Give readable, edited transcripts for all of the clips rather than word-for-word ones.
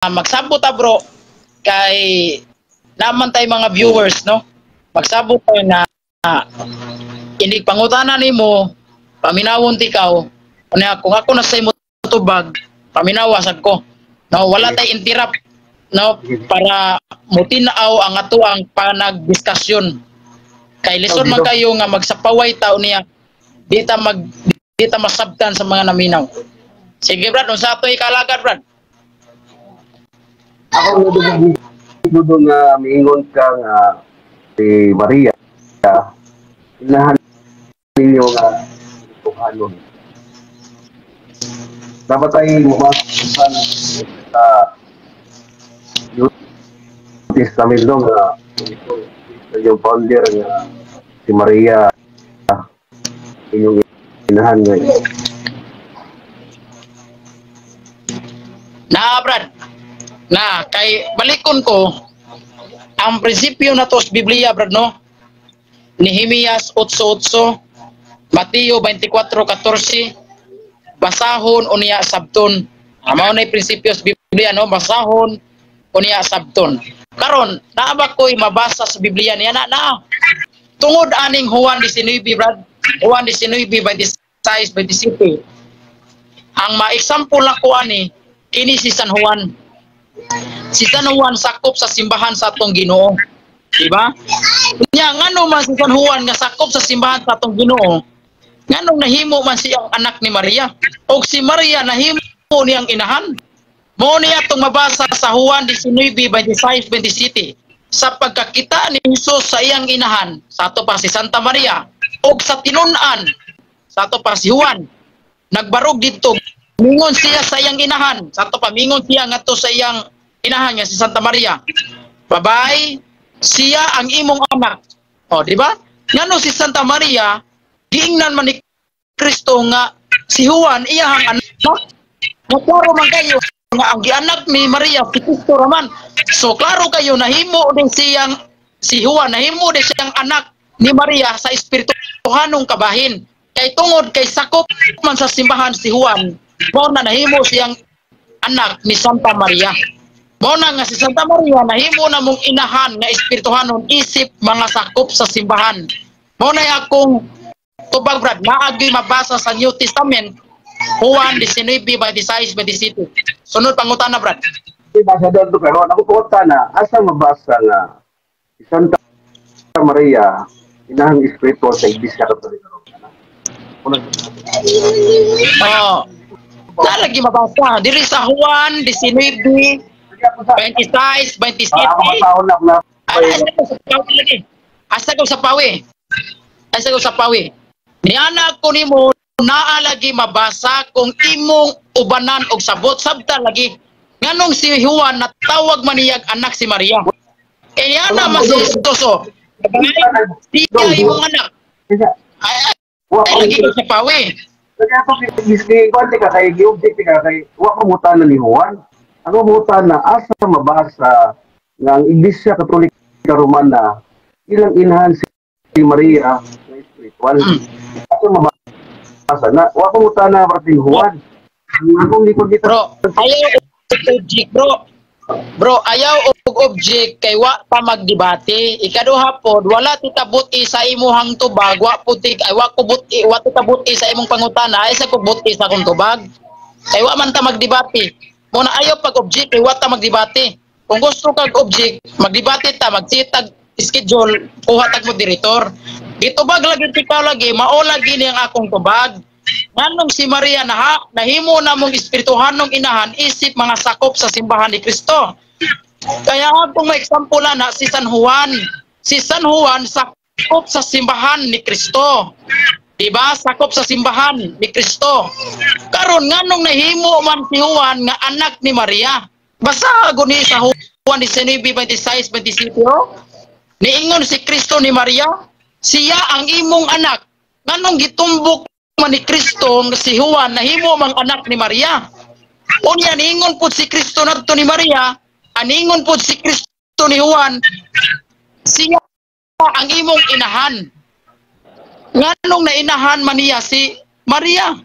Magsabot ta, bro, kay naman tay mga viewers, no? Magsabot tayo na inig pangutana nimo, paminawon tikaw unya kung ako na sa imo tubag, paminawa sad ko, no? Wala tay interrupt, no, para mutinaw ang atoang panagdiskusyon kay lisod man kayo nga magsapaway tao niya, di ta masabtan sa mga naminaw. Sige, Brad, unsa ato ikalagad, Brad? Ako nga nga miingon ka nga si Maria inahan ninyo nga tuhanon. Dapat ay mabasa sa New Testament nga yung founder nga si Maria inyong inahan nga. Na, Brad. Na kay balikon ko ang prinsipyo na to sa Biblia, Brad, no? Nehemias 8:8, Mateo 24:14, basahon unya sabton. Mao na prinsipyo sa Biblia, no? Basahon unya sabton. Karon, naa ba ko'y mabasa sa Biblia niya na na? Tungod aning Juan 19, Brad, Juan 19:26, 27. Ang ma-example nako ani kini si San Juan. Si San Juan sakop sa simbahan sa atong Ginoo. Di ba? Nya ngano man si San Juan nga sakop sa simbahan sa atong Ginoo? Nganong nahimo man siyang anak ni Maria? Og si Maria nahimo niyang inahan? Mao niya atong mabasa sa Juan 19:26, 27. Sa pagkakita ni Jesus sa iyang inahan, sa ato pa si Santa Maria, og sa tinun-an, sa ato pa si Juan, nagbarog didto, mingon siya sa iyang inahan, sa ato pa mingon siya ngadto sa iyang inahan nga si Santa Maria. Babay, siya ang imong anak. O, di ba? Ngano si Santa Maria giingnan man ni Kristo nga si Juan iyahang anak. Nga klaro man kayo nga ang gianak ni Maria si Kristo raman. So klaro kayo nahimo din siyang si Juan nahimo din siyang anak ni Maria sa espirituhanong kabahin. Kay tungod kay sakop man sa simbahan si Juan, mao na nahimo siyang anak ni Santa Maria. Mao na nga si Santa Maria nahimo na mong inahan nga espirituhanon isip mga sakop sa simbahan. Mao na akong tubag, Brad, naagi mabasa sa New Testament Juan 19:26, 27. Sunod pangutana, Brad. Di basa doon to karon. Ako pangutana, asa mabasa nga si Santa Maria inahang espiritual sa Iglesia Katolika Romana? Oh. Lagi mabasa diri sa Juan 19 26, 27. Ako matahon na. Asa ko sa pawi. Asa ko sa pawi. Niana ko nimo naa lagi mabasa kung imong ubanan og sabot sabta lagi. Nganong si Juan natawag man niyag anak si Maria. Eh niana man si Jesus. Siya imong anak. Ay lagi ko sa pawi. Kaya pa gikwante ka kay gi-object ka kay wa pa mutana ni Juan. Ang mutana asa mabasa nga ang Iglesia Katolika Romana ilang inahan si Maria nga espiritual. Asa mabasa na wa pa mutana prating Juan. Ang akong likod dito. Bro, ayaw og object, bro. Bro, ayaw og object kay wa pa magdebate. Ikaduha pod, wala ti kabuti sa imuhang tubag, wa pud ti ay wa ko buti, wa ti kabuti sa imong pangutana, ay sa ko buti sa akong tubag. Kay wa man ta magdebate. Muna ayaw pag object kay wa ta magdebate. Kung gusto kag object, magdebate ta, magsitag schedule, kuha tag moderator. Gitubag lagi ikaw lagi, mao lagi ni ang akong tubag. Nganong si Maria nahimo na mong espirituhanong inahan isip mga sakop sa simbahan ni Kristo. Kaya akong ma-example na si San Juan. Si San Juan sakop sa simbahan ni Kristo. Diba? Sakop sa simbahan ni Kristo. Karon nganong nahimo man si Juan nga anak ni Maria? Basa guni sa Juan 19:26, 27. Niingon si Kristo ni Maria, siya ang imong anak. Nganong gitumbok man ni Kristo si Juan nahimo mang anak ni Maria? Unya niingon pud si Kristo nadto ni Maria, aningon pud si Kristo ni Juan, siya ang imong inahan. Nganong nainahan man niya si Maria?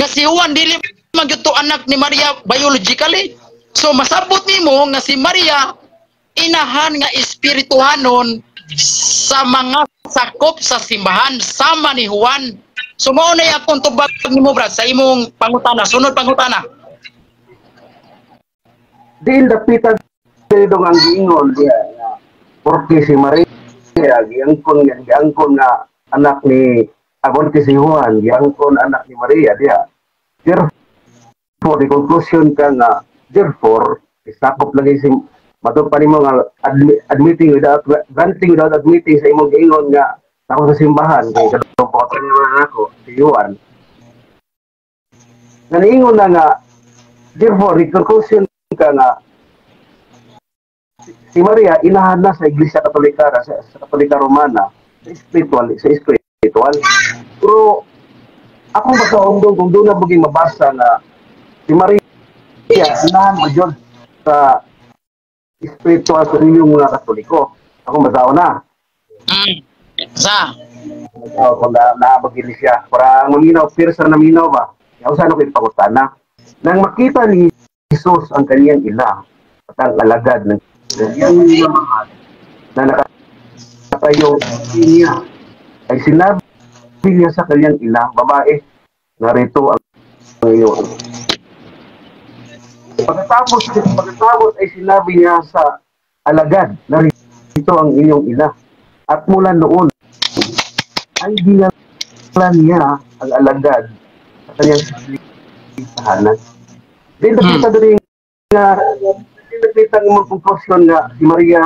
Nga si Juan dili man gyud to anak ni Maria biologically. So masabot nimo nga si Maria inahan nga espirituhanon sa mga sakop sa simbahan sama ni Juan. So mao na akong tubag nimo, Brad, sa imong pangutana, sunod pangutana. Diin dapitan dong ang giingon diya nga porque si Maria giangkon nga giangkon nga anak ni agon kay si Juan giangkon anak ni Maria diya. Therefore, the conclusion ka nga therefore isakop lagi si matod pa nimo nga admitting without granting without admitting sa imong giingon nga ako sa simbahan kay kadtong pa ako si Juan. Nga niingon na nga therefore the conclusion ka nga si Maria inahan na sa Iglesia Katolika, sa Katolika Romana, sa spiritual. Pero ako makaundong kung doon na buging mabasa na si Maria inahan mo jud sa spiritual sa inyong mga Katoliko. Ako masaw na. Sa Oh, kung na naabagili siya. Para maminaw, pirsa na minaw ba? Yaw sa ano kay pangutana. Nang makita ni Jesus ang kaniyang ina at ang alagad ng kanyang minamahal na nakatayo niya, ay sinabi niya sa kanyang ina, "Babae, narito ang iyong anak." Pagkatapos ay sinabi niya sa alagad, "Narito ang iyong ina." At mula noon, ay dinala niya ang alagad sa kanyang tahanan. Di nakita diri nga di nakita ang imong konklusyon nga si Maria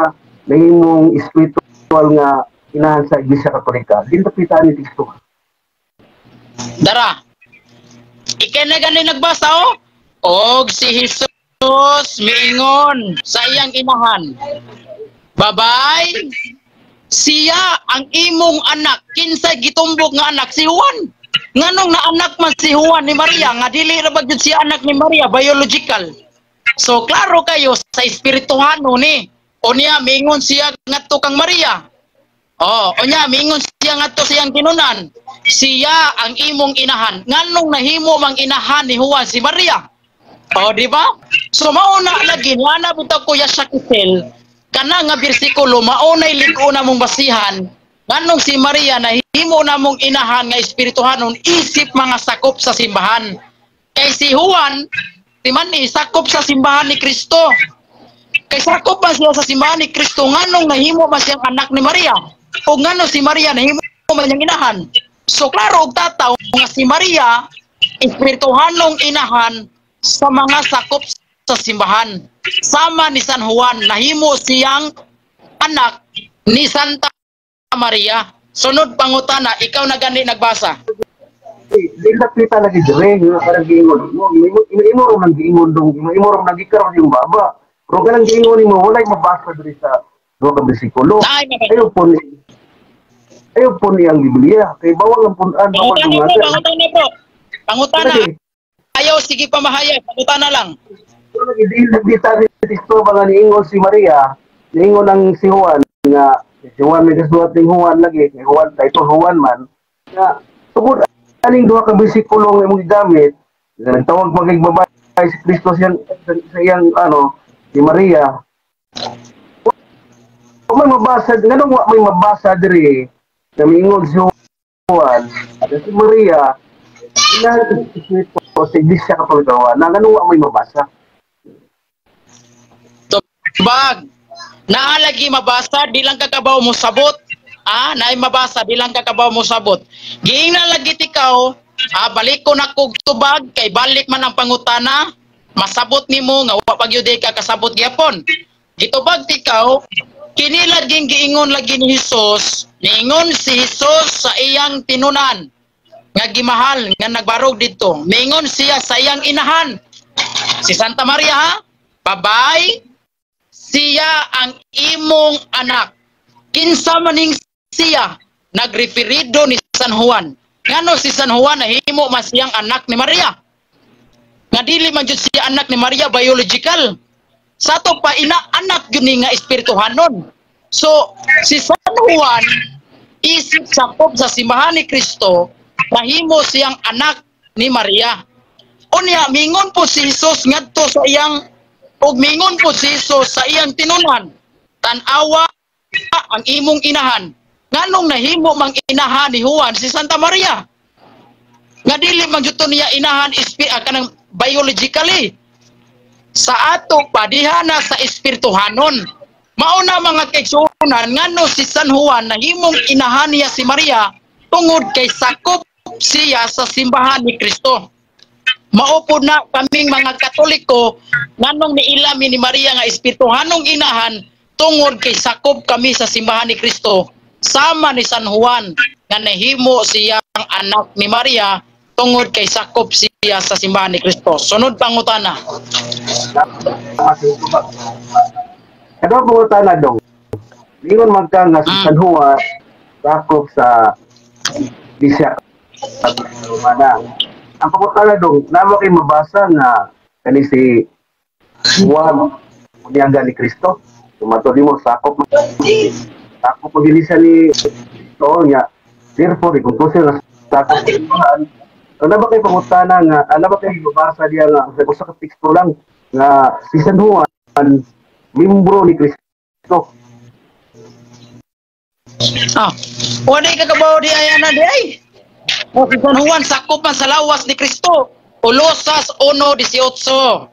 nahimong spiritual nga inahan sa Iglesia Katolika. Di nakita ni teksto. Dara. Ikay na gani nagbasa oh. Og si Jesus miingon sa iyang inahan, "Babay, siya ang imong anak." Kinsa gitumbok nga anak? Si Juan. Nganong naanak man si Juan ni Maria nga dili ra ba gyud siya anak ni Maria biological? So klaro kayo sa espirituhano ni. Unya miingon siya ngadto kang Maria. Oh, unya miingon siya ngadto siyang tinunan, "Siya ang imong inahan." Nganong nahimo mang inahan ni Juan si Maria? Oh, di ba? So mauna lagi na bitaw, Kuya Shakisel, kana nga bersikulo maunay lig-o na mong basihan nganong si Maria nahimo na mong inahan nga espirituhanon isip mga sakop sa simbahan. Kay si Juan, ti man ni sakop sa simbahan ni Kristo. Kay sakop man siya sa simbahan ni Kristo, nganong nahimo man siyang anak ni Maria? O ngano si Maria nahimo man niyang inahan? So klaro og tataw nga si Maria espirituhanong inahan sa mga sakop sa simbahan. Sama ni San Juan, nahimo siyang anak ni Santa Maria. Sunod pangutana, ikaw na gani nagbasa. Di nakita lagi dire nga parang giingon mo imo imo ro nang giingon dong imo imo ro nagikaron yung baba. Pero kanang giingon nimo walay mabasa diri sa duha ka bersikulo. Ay, mabasa. Ayaw po ni ang Biblia kay bawal ang punan, bawal Pangutana bro, dungagan. Pangutana bro. Pangutana. Lagi, Ayaw, sige pamahayag. Pangutana lang. Lagi di nakita ni teksto ba nga niingon si Maria, niingon ang si Juan nga si Juan may kasuwat ning Juan lagi, kay Juan title Juan man nga tungod aning duha ka bersikulo nga imong gigamit nga nagtawag magig babae si Kristo siyang sa iyang ano si Maria. Wa may mabasa, nganong wa may mabasa diri na miingon si Juan na si Maria inahan sa Espiritu sa Iglesia Katolika na nganong wa may mabasa? Tubag. Naa lagi mabasa, di lang kakabaw mo sabot. Ah, naay mabasa, di lang kakabaw mo sabot. Giingnan lagi tikaw, ah, balik ko na kog tubag, kay balik man ang pangutana, masabot nimo nga wa pa gyud ka kasabot gyapon. Gitubag tikaw, kini laging giingon lagi ni Jesus, niingon si Jesus sa iyang tinunan nga gimahal nga nagbarog didto. Miingon siya sa iyang inahan. Si Santa Maria ha? "Babay, siya ang imong anak." Kinsa maning siya? Nagreferido ni San Juan. Ngano si San Juan nahimo man siyang anak ni Maria? Nga dili man jud siya anak ni Maria biological. Sa ato pa ina anak gyud ni nga espirituhanon. So si San Juan isip sakop sa simbahan ni Kristo, nahimo siyang anak ni Maria. Unya mingon po si Jesus ngadto sa iyang Ug mingon po si Jesus sa iyang tinunan, tan-awa ang imong inahan. Nganong nahimo mang inahan ni Juan si Santa Maria? Nga dili man jud to niya inahan kanang biologically. Sa ato pa diha na sa espirituhanon. Mao na, mga kaigsuonan, ngano si San Juan nahimong inahan niya si Maria tungod kay sakop siya sa simbahan ni Kristo. Mao po na kaming mga Katoliko, nganong niila mi ni Maria nga espirituhanong inahan tungod kay sakop kami sa simbahan ni Kristo, sama ni San Juan nga nahimo siyang anak ni Maria tungod kay sakop siya sa simbahan ni Kristo. Sunod pangutana. Kadto pangutana dong. Ingon man ka nga si San Juan sakop sa Iglesia Romana. Ang pangutana dong, namo kay mabasa nga kani si Juan bunyagan ni Kristo. Tumatod nimo sakop sakop ang iglesia ni Kristo nya. Therefore, ikonklusyon nga sakop sa simbahan. Ano ba kay pangutana nga, ano ba kay mabasa diya nga sa usa ka teksto lang nga si San Juan membro ni Kristo? Ah, wala ka kabaw di ay ana di ay. O si San Juan sakop man sa lawas ni Kristo. Kolosas 1:18.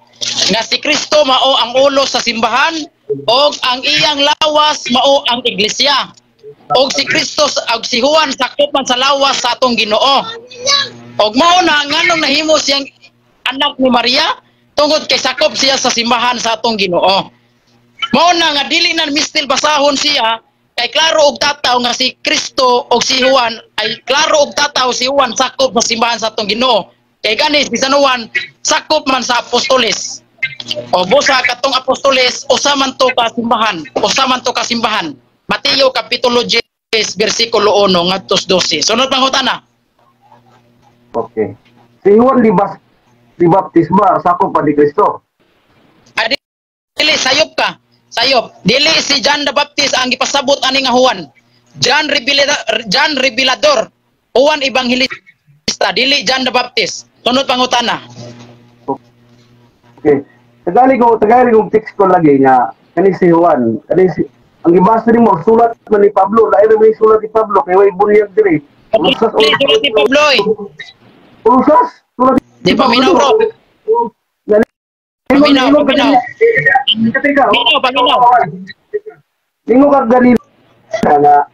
Nga si Kristo mao ang ulo sa simbahan og ang iyang lawas mao ang iglesia. Og si Kristo og si Juan sakop man sa lawas sa atong Ginoo. Og mao na nganong nahimo siyang anak ni Maria tungod kay sakop siya sa simbahan sa atong Ginoo. Mao na nga dili na mistil basahon siya kay klaro og tataw nga si Kristo og si Juan ay klaro og tataw si Juan sakop sa simbahan sa atong Ginoo. Kay gani si San Juan sakop man sa apostoles. O busa katong apostoles usa man to ka simbahan, usa man to ka simbahan. Mateo kapitulo 10 bersikulo 1 ngadto 12. Sunod pangutana. Okay. Si Juan di Baptist ba sakop pa ni Kristo? Ay, dili, sayop ka. Sayop. Dili si John the Baptist ang gipasabot ani nga Juan. John Revelador, John Revelador. Juan Evangelista, dili John the Baptist. Sunod pangutana. Okay. Tagali ko text ko lagi nga kani si Juan, kani si ang gibasa nimo sulat man ni Pablo, lain man sulat ni Pablo kay way bunyag diri. Sulat ni Pablo. Ulusas, sulat ni Pablo. Paminaw, bro. Paminaw, paminaw. Teka, paminaw, paminaw. Ningo ka ganina nga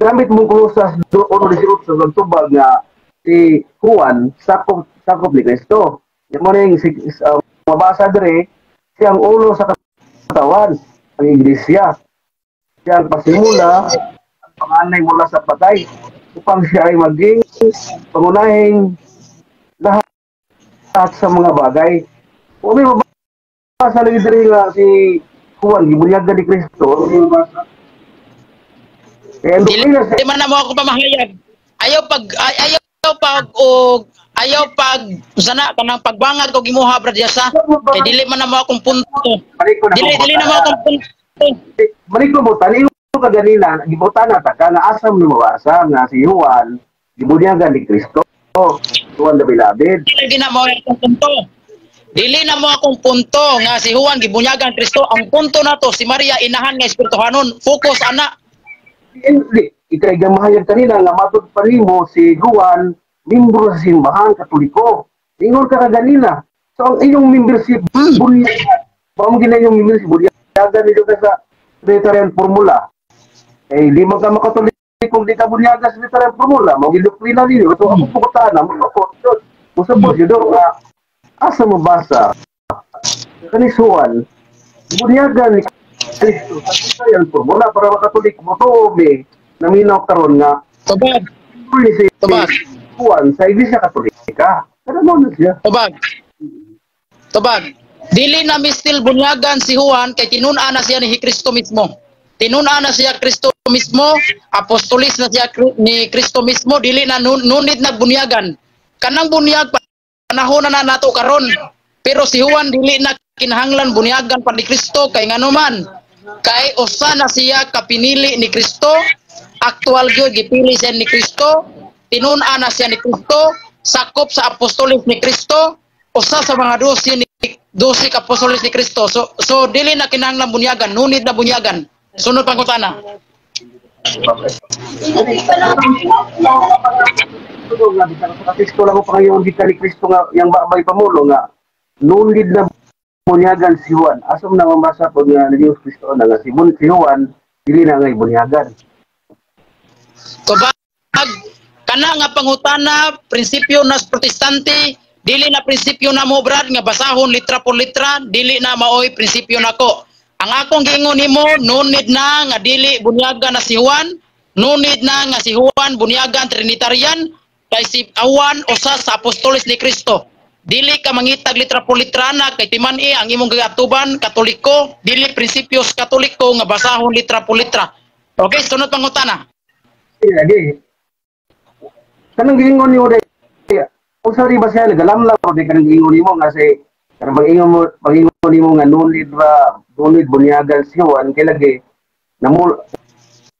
gamit mong Kolosas 1:18 nagtubag nga si Juan sakop sakop ni Kristo. Yung mo ning mabasa dire siyang ulo sa katawan, ang iglesia. Siya ang pasimula, ang panganay mula sa patay, upang siya ay maging pangunahing lahat sa mga bagay. O may mabasa lagi dire nga si Juan gibunyagan ni Kristo, may mabasa. Eh, di man na mo ako pamahayag. Ayaw pag sana kanang pagbangag og imuha, brad Yasa. Kay dili man na mo akong punto. Dili na mo akong punto. Balik ko mo tani ka ganina, gibutana ta ka nga asa mo mabasa nga si Juan gibunyagan ni Kristo. Juan the Beloved. Dili na mo akong punto. Dili na mo akong punto nga si Juan gibunyagan Kristo. Ang punto nato si Maria inahan nga espirituhanon. Focus ana. Hindi, ikay gamahayag kanina nga matud pa nimo si Juan membro sa simbahan Katoliko. Ingon ka kaganina. So ang iyong membership bunyagan. Mao gina iyong membership bunyagan nito ka sa Trinitarian formula. Eh di man ka makatoliko kung di ka bunyagan sa Trinitarian formula, mao gidoktrina ninyo. So ako pangutana, mo ko mo support yun nga asa mo basa kani Juan bunyagan ni Kristo sa Trinitarian formula para makatoliko mo to me naminaw karon nga Tubag. Si Tubag. Juan sa Iglesia Katolika. Pero mo na siya. Tubag. Tubag. Dili na mistil bunyagan si Juan kay tinun-an na siya ni Kristo mismo. Tinun-an na siya Kristo mismo, apostolis na siya ni Kristo mismo, dili na nunit nagbunyagan. Kanang bunyag panahon na nato karon. Pero si Juan dili na kinahanglan bunyagan pa ni Kristo kay nganuman kay usa na siya kapinili ni Kristo, aktual gyud gipili siya ni Kristo, tinun-an na siya ni Kristo, sakop sa apostolis ni Kristo, usa sa mga dose ni 12 ka apostoles ni Kristo. So dili na kinahanglan bunyagan, no need na bunyagan. Sunod pangutana. Nga bisan sa Kristo lang ko pangayon gikan ni Kristo nga yang babay pamulo nga no need na bunyagan si Juan. Asa man na mabasa po nga ni Dios Kristo na nga si Juan dili na nga bunyagan. Tubag kana nga pangutana prinsipyo nas Protestante, dili na prinsipyo na mo, brad, nga basahon litra por litra, dili na maoy prinsipyo nako. Ang akong giingon nimo, no need na nga dili bunyagan na si Juan, no need na nga si Juan bunyagan Trinitarian, kay si Juan usa sa apostoles ni Kristo. Dili ka mangitag litra por litra na kay timan-i ang imong gigatuban Katoliko, dili prinsipyos Katoliko nga basahon litra por litra. Okay, sunod pangutana. Lagi. Kanang giingon nimo day, unsa ri ba siya nagalamlam ro di kanang giingon nimo nga si kanang pag-ingon nimo nga no need ba, no need bunyagan si Juan kay lagi namul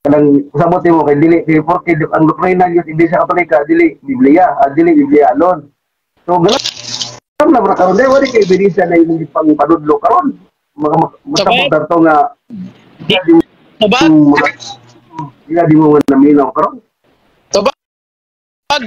kanang usabot nimo kay dili kay porke ang doktrina gyud Iglesia Katolika dili Biblia, dili Biblia alone. So galam na bra karon day wala kay ebidensya na imong gipang padudlo karon. Masabot dato nga Tubag di mo nga naminaw karon. Tubag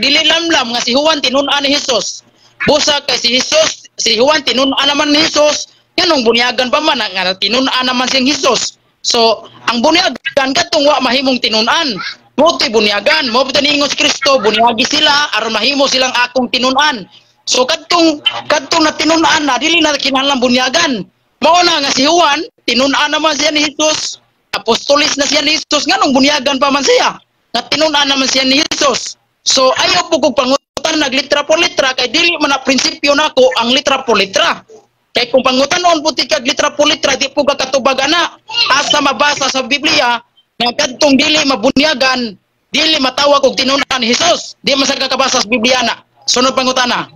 dili lamlam nga si Juan tinun-an ni Jesus. Busa kay si Jesus, si Juan tinun-an naman ni Jesus, nganong bunyagan pa man nga tinun-an naman siyang Jesus. So, ang bunyagan katong wa mahimong tinun-an. Mo bunyagan, mo niingon si Kristo, bunyagi sila aron mahimo silang akong tinun-an. So kadtong na tinun-an na dili na kinahanglan bunyagan. Mao na nga si Juan tinun-an naman siya ni Jesus, apostolis na siya ni Jesus, nganong bunyagan pa man siya? Nga tinun-an naman siya ni Jesus. So ayaw po kog pangutan nag litra por litra kay dili man na prinsipyo nako ang litra por litra. Kay kung pangutanon po ti kag litra por litra di po ka katubag ana. Asa mabasa sa Biblia nga kadtong dili mabunyagan, dili matawag og tinun-an ni Jesus. Di man sa kakabasa sa Biblia na. Sunod pangutana.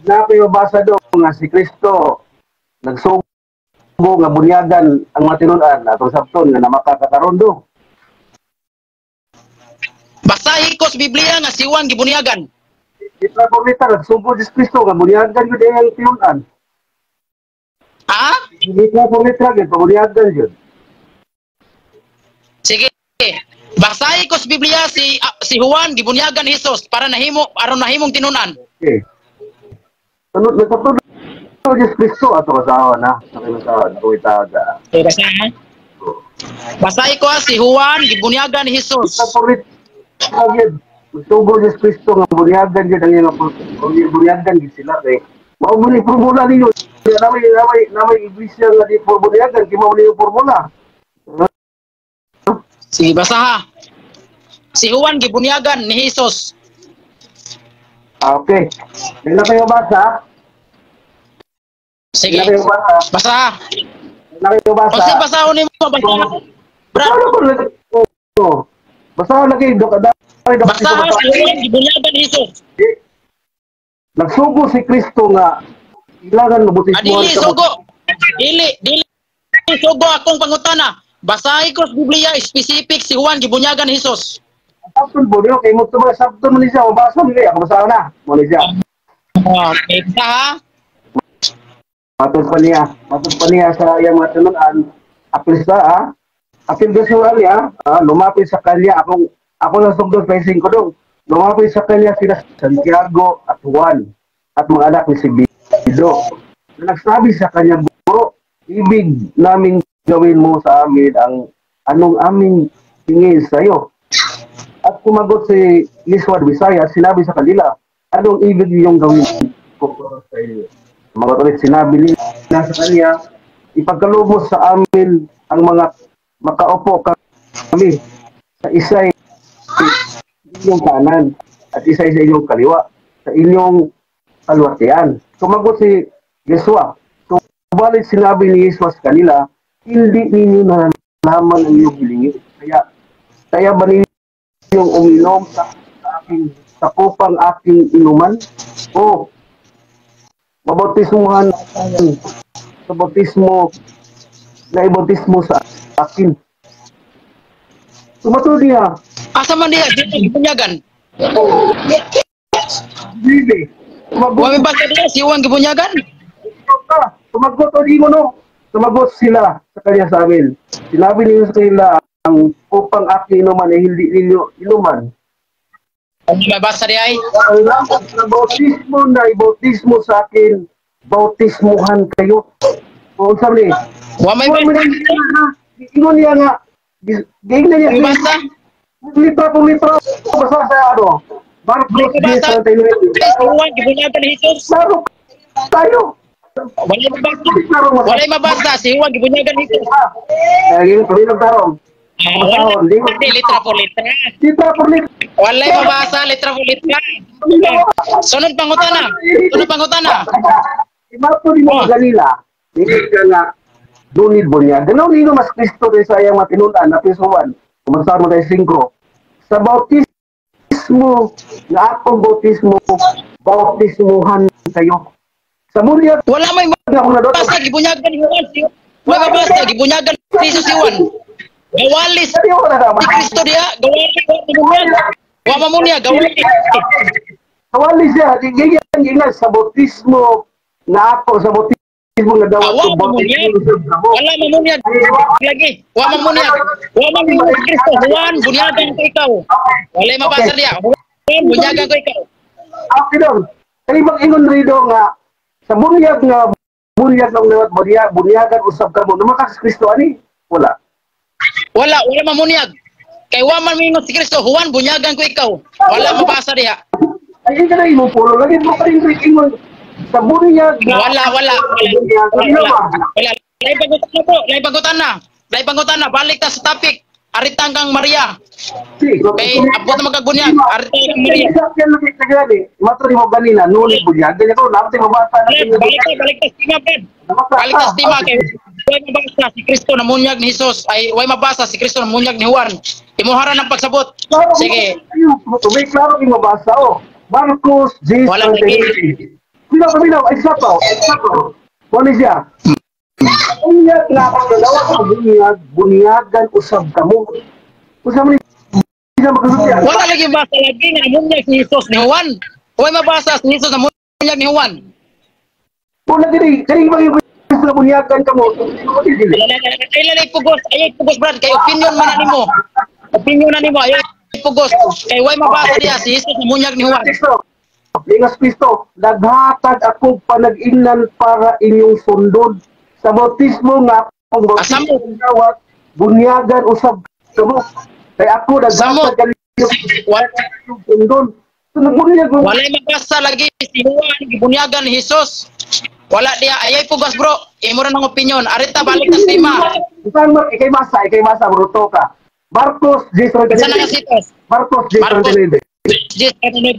Napi mabasa do nga si Kristo nagsugo nga bunyagan ang mga tinun-an atong sabton nga namakakakaron do. Basahi ko sa Biblia nga si Juan gibunyagan. Litra por litra nagsugo si Kristo nga bunyagan gyud ang tinun-an. Ha? Litra por litra gyud pabunyagan gyud. Sige. Basahi ko sa Biblia si Juan gibunyagan ni Jesus para nahimo aron nahimong tinun-an. Okay. Nagpatuloy si Kristo ato kasawa na sa kasawa na kuwitaga. Okay, basahi. Basahi ko si Juan gibunyagan ni Jesus. Litra por litra gyud nagsugo si Kristo nga bunyagan gyud ang iyang bunyagan gyud sila kay mao man ni formula ninyo. Namay iglesia nga di bunyagan kay mao ni formula. Sige, basaha. Si Juan gibunyagan ni Jesus. Okay. Dili na kayo basa. Sige. Dili na kayo basa. Basaha. Dili na kayo basa. Kasi basahon nimo, basaha. Brad. Basaha lagi dok. Basaha si Juan gibunyagan ni Jesus. Nagsugo si Kristo nga ilangan mabutismo. Dili sugo. Dili sugo akong pangutana. Basahi ko sa Biblia specific si Juan gibunyagan ni Jesus. Sabton po niyo kay mo tuba sabton man siya mabasa ni kaya basa na mo ni siya. Okay, ha. Matod pa niya sa iyang mga tinun-an apil sa apil gasuran niya, lumapit sa kanya akong ako sa sugdon facing ko dong. Lumapit sa kanya sila Santiago at Juan at mga anak ni Zebedeo. Nagsabi sa kanya, "Guro, ibig naming gawin mo sa amin ang anong aming hingin sa iyo." At kumagot si Liswad Visaya, sinabi sa kanila, "Anong ibig niyong gawin ko sa inyo?" Sumagot ulit, sinabi nila sa kanya, "Ipagkaloob mo sa amin ang mga makaupo kami sa isa'y inyong kanan at isa'y sa inyong kaliwa, sa inyong kalwatian." Sumagot si Yeshua. Subalit sinabi ni Yeshua sa kanila, "Hindi ninyo nalalaman ang inyong hilingin. Kaya ba ninyong uminom sa aking sa kupang aking inuman? O mabautismuhan sa bautismo na ibautismo sa akin?" Tumatod niya. Asa man niya gibunyagan? Dili. Wa mi basa diya si Juan gibunyagan? Sumagot o di mo no. Sumagot sila sa kanya sa amin. Sinabi niyo sa kanila ang upang aking inuman ay hindi ninyo inuman. Ano mabasa di ay? Ang bautismo na ibautismo sa akin, bautismuhan kayo. O sabi ni, wa may ingon niya nga, giingnan niya. Basta? Litra po litra, basta sa ano. Marcos 10:39. Klaro tayo. Walay mabasa. Walay mabasa. Si Juan, gibunyagan ni Jesus. Ay, pabilang tarong. Litra por litra. Litra por litra. Walay mabasa, litra por litra. Sunod pangutana. Sunod pangutana. Imato ni mo Galila. Hindi ka nga dunid bunyag. Ganaw nino mas Kristo rin sa iyang matinunan na pisuan. Kumansar mo tayo 5. Sa bautismo, na akong bautismo, bautismuhan kayo. Sa bunyag, wala may mabasa, gibunyagan ni Juan. Wala mabasa, gibunyagan ni Jesus si Juan. Gawalis si Kristo diya, gawalis. Wa mamunya, gawalis. Gawalis siya, gigingan sa bautismo na ako, sa bautismo nga dawat ko bautismo. Wala mamunya lagi. Wa mamunya. Wa mamunya Kristo, Juan, bunyagan ko ikaw. Wala mabasa diya. Juan, bunyagan ko ikaw. Okay dong. Kay mag-ingon rito nga sa bunyag nga bunyag ng lewat bunyag, bunyagan usab kamo. Numakas Kristo ani? Wala. Wala, wala mamunyag. Kay wa man mingon si Kristo, Juan, bunyagan ko ikaw. Wala mabasa diha. Ay ka na imo puro lagi mo pa rin ingon sa bunyag. Wala, wala, wala. Wala. Wala. Lay pagutan na po, lay pagutan na. Lay pagutan na, balik ta sa topic. Aritang kang Maria. Kay abot na magkagunyag, aritang kang Maria. Mato ni mo ganina, nuli bunyag. Ganyan ko, natin mabasa. Balik ta, balik ta stima, Fred. Balik ta stima kay way mabasa si Kristo na munyag ni Jesus. Ay way mabasa si Kristo na munyag ni Juan. Imuhara ng pagsabot. Sige. May klaro yung mabasa oh. Marcos 10:39. Pinaw, pinaw, eksakto, eksakto. Wala siya. Bunyag na ako dalawa ka bunyag, bunyagan usab kamo. Usab ni siya makasulti. Wala lagi basa lagi nga munyag si Jesus ni Juan. Way mabasa si Jesus na munyag ni Juan. Wala diri, kani ba yung Kristo na bunyagan kamo? Ay lalay pugos, ay pugos brad, kay opinion man nimo. Opinion na nimo, ay pugos. Kay way mabasa diya si Jesus na munyag ni Juan. Lingas Kristo, naghatag ako panag-ingnan para inyong sundon. Sa bautismo nga akong bautismo dawat, bunyagan usab kamo. Kay ako naghatag kaninyo sundon. So, nagbunyag mo. Walay mabasa lagi si Juan gibunyagan ni Jesus. Wala diya, ayay pugas bro. Imo ra nang opinion. Arita balik ta sa tema. Ikay masa bruto ka. Marcos 10:39. Marcos 10:39. 10:39.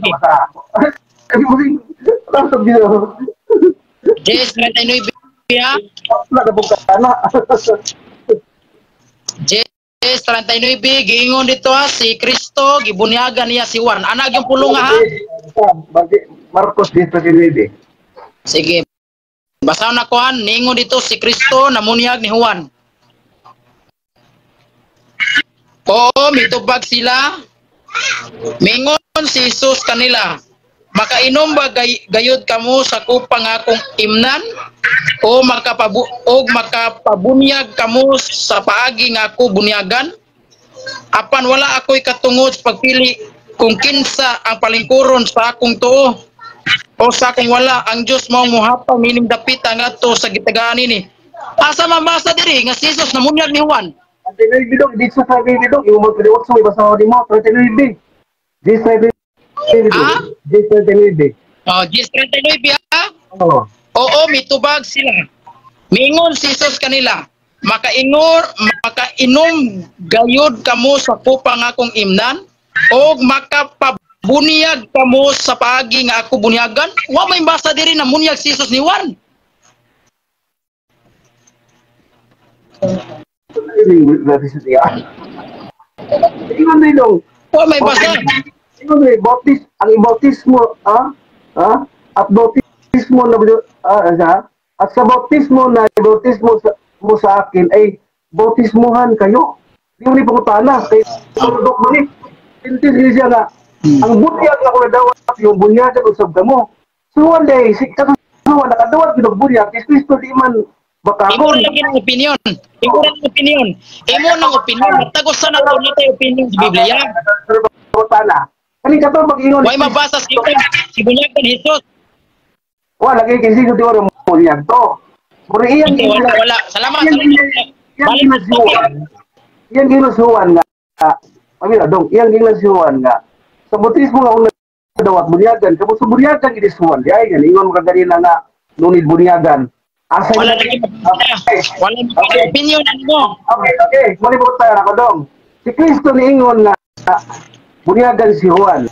10:39. Wala na pong kana. 10:39 giingon dito ha, si Kristo gibunyagan niya si Juan. Ana gyud pulong ha. Marcos 10:39. Sige. Basahon na kuan, niingon dito si Kristo namunyag ni Juan. Oo, mitubag sila. Mingon si Jesus kanila. Makainom ba gayud kamo sa kupang akong imnan o makapabunyag kamo sa paagi nga ako bunyagan? Apan wala ako'y katungod sa pagpili kung kinsa ang palingkuron sa akong tuo o sa akong wala. Ang Dios mao mohatag mining dapita ngadto sa gitagaan nini. Asa mabasa diri nga si Jesus namunyag ni Juan? 39 dong, dito sa 39 dong, imo magpiliwat sa may basahon nimo 39. 39. Ah? 10:39. Oh, 10:39 ha? Oo. Oo, mitubag sila. Mingon si Jesus kanila, makainom gayud kamo sa kupang akong imnan og makapabuniyag kamo sa paagi nga ako bunyagan. Wa may basa diri na munyag si Jesus ni Juan. Wa may basa. Bautis, ang bautismo, at bautismo na at sa bautismo na bautismo mo sa akin ay bautismuhan kayo. Di mo ni pangutana kay produk mo ni. Hindi siya nga ang bunyag na ko nadawat yung bunyagan usab kamo. So one day si Juan nakaduwat gyud og bunyag, si Kristo di man Imo bakakon. ra lagi ng opinion. Imo ra ng opinion. Imo ng opinion. Matagos sa nato na tayo opinion sa Biblia. Pangutana. Kani kato mag-ingon. Way mabasa si Juan, si bunyagan ni Jesus. Wa lagi kay siguro di ora bunyag to. Pero iyang Okay, wala, wala. Salamat, iyang salamat. iyang Balik giingon si Juan. Iyang giingon si Juan nga, pamilya dong, iyang giingon si Juan nga sa bautismo nga una dawat bunyagan, kamo sa bunyagan gid si Juan. Di ay nga ingon ka ganina nga nunid bunyagan. Asa Wala lagi mabasa. Wala mabasa. Opinion ano mo. Okay. Malibot tayo ako dong. Si Kristo niingon nga bunyagan si Juan.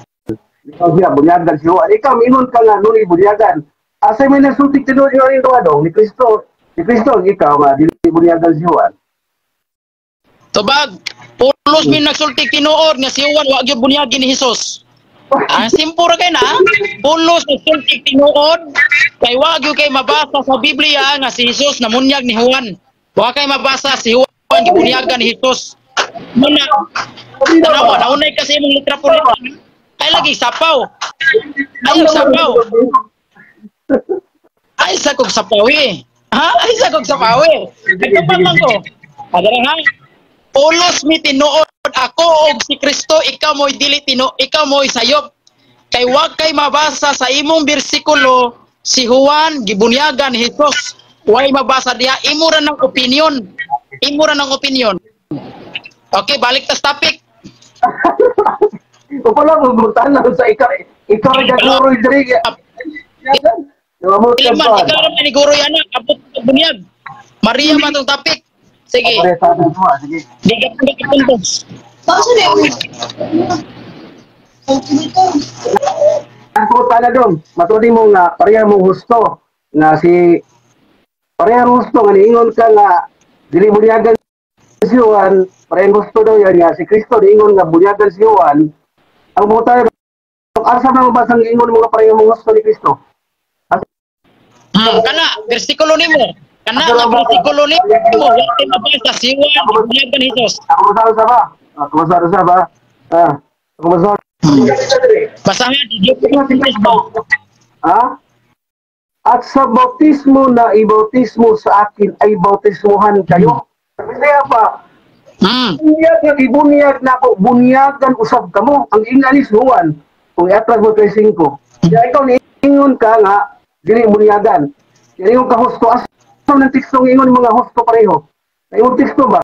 Ikaw siya, bunyagan si Juan. Ikaw, miingon ka nga nunid bunyagan. Asa may nasutik tinuod yung duha dong ni Kristo. Ni Kristo, ikaw nga dili bunyagan si Juan. Tubag, pulos mi nagsulti tinuod nga si Juan wa gyud bunyagi ni Jesus. Ah, simple ra kay na. Pulos nagsulti tinuod kay wa gyud kay mabasa sa Biblia nga si Jesus namunyag ni Juan. Wa kay mabasa si Juan gibunyagan ni Jesus. Muna, tanawa, naunay kasi imong litra po. Ay lagi sapaw. Ayaw sapaw. Ay sa kog sapaw eh. Ha? Ay sa kog sapaw eh. Nagtupad lang ko. Adara ha? Pulos mi tinuod ako og si Kristo, ikaw mo'y dili tino, ikaw mo'y sayop. Kay wa kay mabasa sa imong bersikulo si Juan gibunyagan ni Jesus. Way mabasa diha, imo ra ng opinion. Imo ra ng opinion. Okay, balik ta sa topic. O pala mo na sa ikaw ikaw ra gaguro diri. Dili man ikaw ra man ni guro yana, abot sa bunyag. Maria man tong topic. Sige. Sige. Di ka pa nakapuntos. Ang pangutana dong, matudi mo nga pareha mong husto nga si pareha husto nga niingon ka nga dili bunyagan si Juan, parehang gusto daw yan nga si Kristo niingon nga bunyagan si Juan. Ang pangutana dong, asa na mabasang ingon mo nga pareha mong husto ni Kristo? Kana bersikulo nimo. Kana nga bersikulo nimo, wa kay mabasa si Juan gibunyagan ni Jesus. Ako masahol sa ba? Ako masahol sa ba? Ah, ako masahol. Basahan di ko. Ha? At sa bautismo na ibautismo sa akin ay bautismuhan kayo. Kaya pa, bunyag nga ibunyag na ako, bunyagan usab kamo. Ang inga ni Juan, kung iatras mo 3:5. Kaya ikaw niingon ka nga, dili bunyagan. Kaya ingon ka husto, asa ng teksto ingon mga husto pareho. Na imong teksto ba?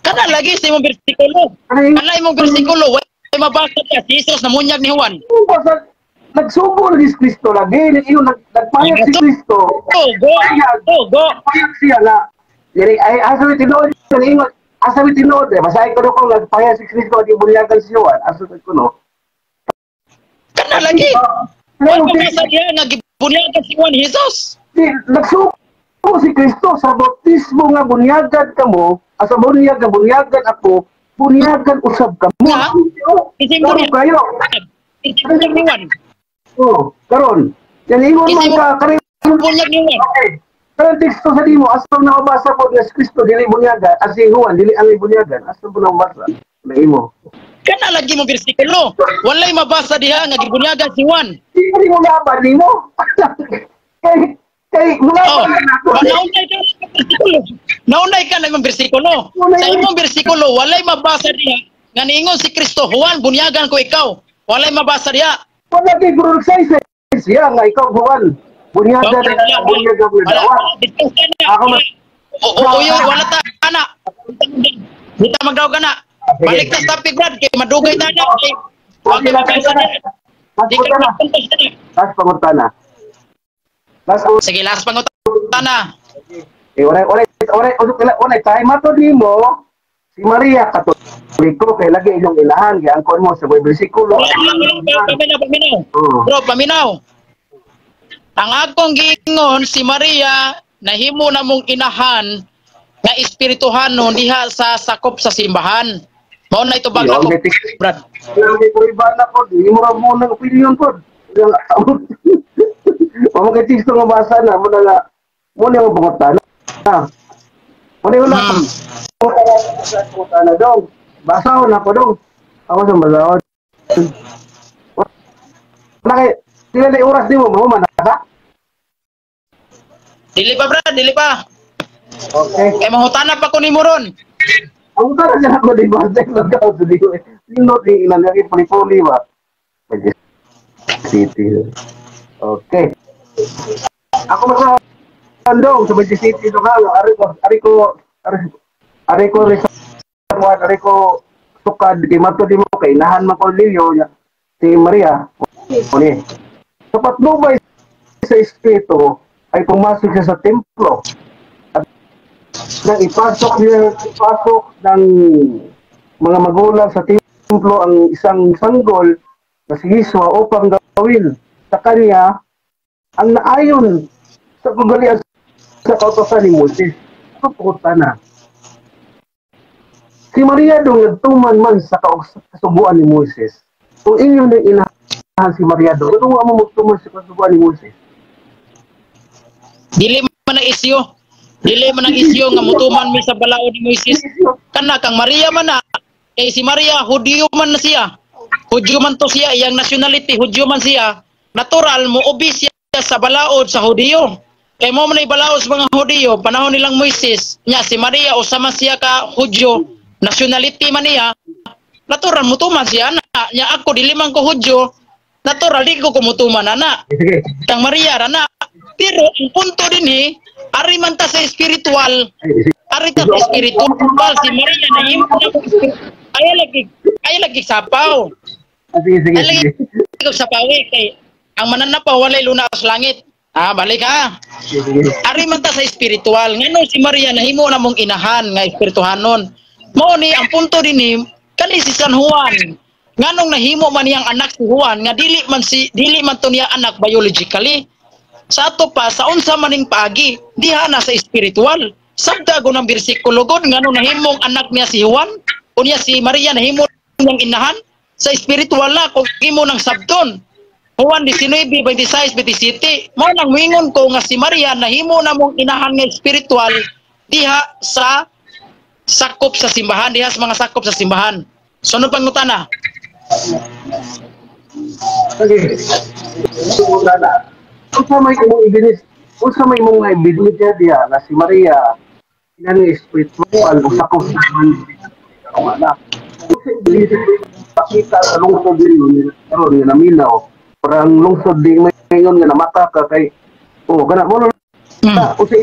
Kana lagi sa imong bersikulo. Kana imong bersikulo, way mabasa ka si Jesus namunyag ni Juan. Basta nagsubo na si Kristo lagi, ingon nagpahayag si Kristo. Go, go, go, go. Nagpahayag siya nga. Dili ay asa mi tinuod ingon, asa mi tinuod eh basahin ko kung nagpahayag si Kristo at ibunyagan si Juan, asa ko no. Kana lagi. Way mabasa diha nga gibunyagan si Juan Jesus. Nagsubo si Kristo sa bautismo nga bunyagan kamo, asa bunyag nga bunyagan ako, bunyagan usab kamo. Isimbo kayo. Isimbo ni Juan. Oh, karon. Yan ingon man ka karon bunyag ni Juan. Okay. Karon teksto sa nimo asa na mabasa po nga si Kristo dili bunyagan, as si Juan dili ang bunyagan, asa po na mabasa na imo. Kana lagi mo bersikulo. Walay mabasa diha nga gibunyagan si Juan. Dili mo laban nimo. Kay kay oh, naunay ka sa bersikulo. Naunay ka na imong bersikulo. Sa imong bersikulo walay mabasa diha nga niingon si Kristo, Juan bunyagan ko ikaw. Walay mabasa diha. Wala kay guro siya siya nga ikaw Juan. Bunyagan bunyagan wala. Ako uyo wala ta ana. Di ta magdaw ka na. Balik ta sa topic brad kay madugay ta na. Wa kay mabasa diha. Di ka mapuntos na. Last pangutana. Sige, last pangutana. Eh, oray oray oray oray tayo matod nimo si Maria Katoliko kay lagi inyong ilahan kay angkon mo sa bersikulo. Paminaw, paminaw. Bro, paminaw. Ang akong giingon si Maria nahimo na mong inahan nga espirituhanon diha sa sakop sa simbahan. Mao na ito bag ako, Brad. Iba na po, imo ra mo ng opinion po. Mo kay teksto nga basa na mo na nga mo na ang pangutana. Mo na wala pangutana dong. Basahon ako dong. Ako sa basahon. Wala kay pila na oras nimo mahuman na ka? Dili pa, brad, dili pa. Okay. Kay mangutana pa ko nimo ron. Ang tara niya ako di ba? Nagkaw sa di ko. Nindot ni ilan nga puli-puli ba? City. Okay. Ako masa Andong sa Medyo City to ka. Ari ko ari ko Juan, ari ko sukad kay mato di mo kay inahan man ko Lilio si Maria. Uni. Sa patnubay sa espiritu ay pumasok siya sa templo. At nang ipasok ng mga magulang sa templo ang isang sanggol na si Jesua upang gawin sa kanya ang naayon sa kagalian sa kautosan ni Moises. Ito na. Si Maria dong nagtuman man sa kasuguan ni Moises. Kung inyo nang inahan si Maria dong, ano mo magtuman sa kasuguan ni Moises? Dili man ang isyo. Dili man ang isyo nga mutuman mi sa balaod ni Moises. Kana kang Maria man na, kay si Maria Hudiyo man na siya. Hudyo man to siya, iyang nationality Hudyo man siya. Natural mo ubi siya sa balaod sa Hudiyo. Kay mo man ay balaod sa mga Hudiyo panahon nilang Moises, nya si Maria usa man siya ka Hudyo, nationality man niya. Natural mutuman siya na. Nya ako dili man ko Hudyo, natural di ko kumutuman ana. Kang Maria ra na. Pero ang punto dinhi, ari man ta sa spiritual. Ari ta sa spiritual si Maria nahimo na ay lagi sapaw. Sige. Ay lagi sapaw kay ang mananapaw walay luna sa langit. Ah, balik ha. Sige. Ari man ta sa spiritual. Ngano si Maria nahimo na mong inahan nga espirituhanon. Mao ni ang punto dinhi kani si San Juan. Nganong nahimo man niyang anak si Juan nga dili man to niya anak biologically. Sa ato pa sa unsa maning paagi diha na sa spiritual. Sabta go ng bersikulo god ngano nahimong anak niya si Juan unya si Maria nahimo niyang inahan sa spiritual na kung imo nang sabton. Juan 19:26-27 mao nang moingon ko nga si Maria nahimo na mong inahan nga spiritual diha sa sakop sa simbahan, diha sa mga sakop sa simbahan. So ano pangutana? Okay. Pangutana. Unsa may imong evidence? Unsa may imong ebidensya diha na si Maria inahan nga spiritual o sakop sa simbahan? Unsa ebidensya pakita sa lungsod ninyo karon nga naminaw? Parang lungsod di mayon nga namata ka kay oh kana mo na unsa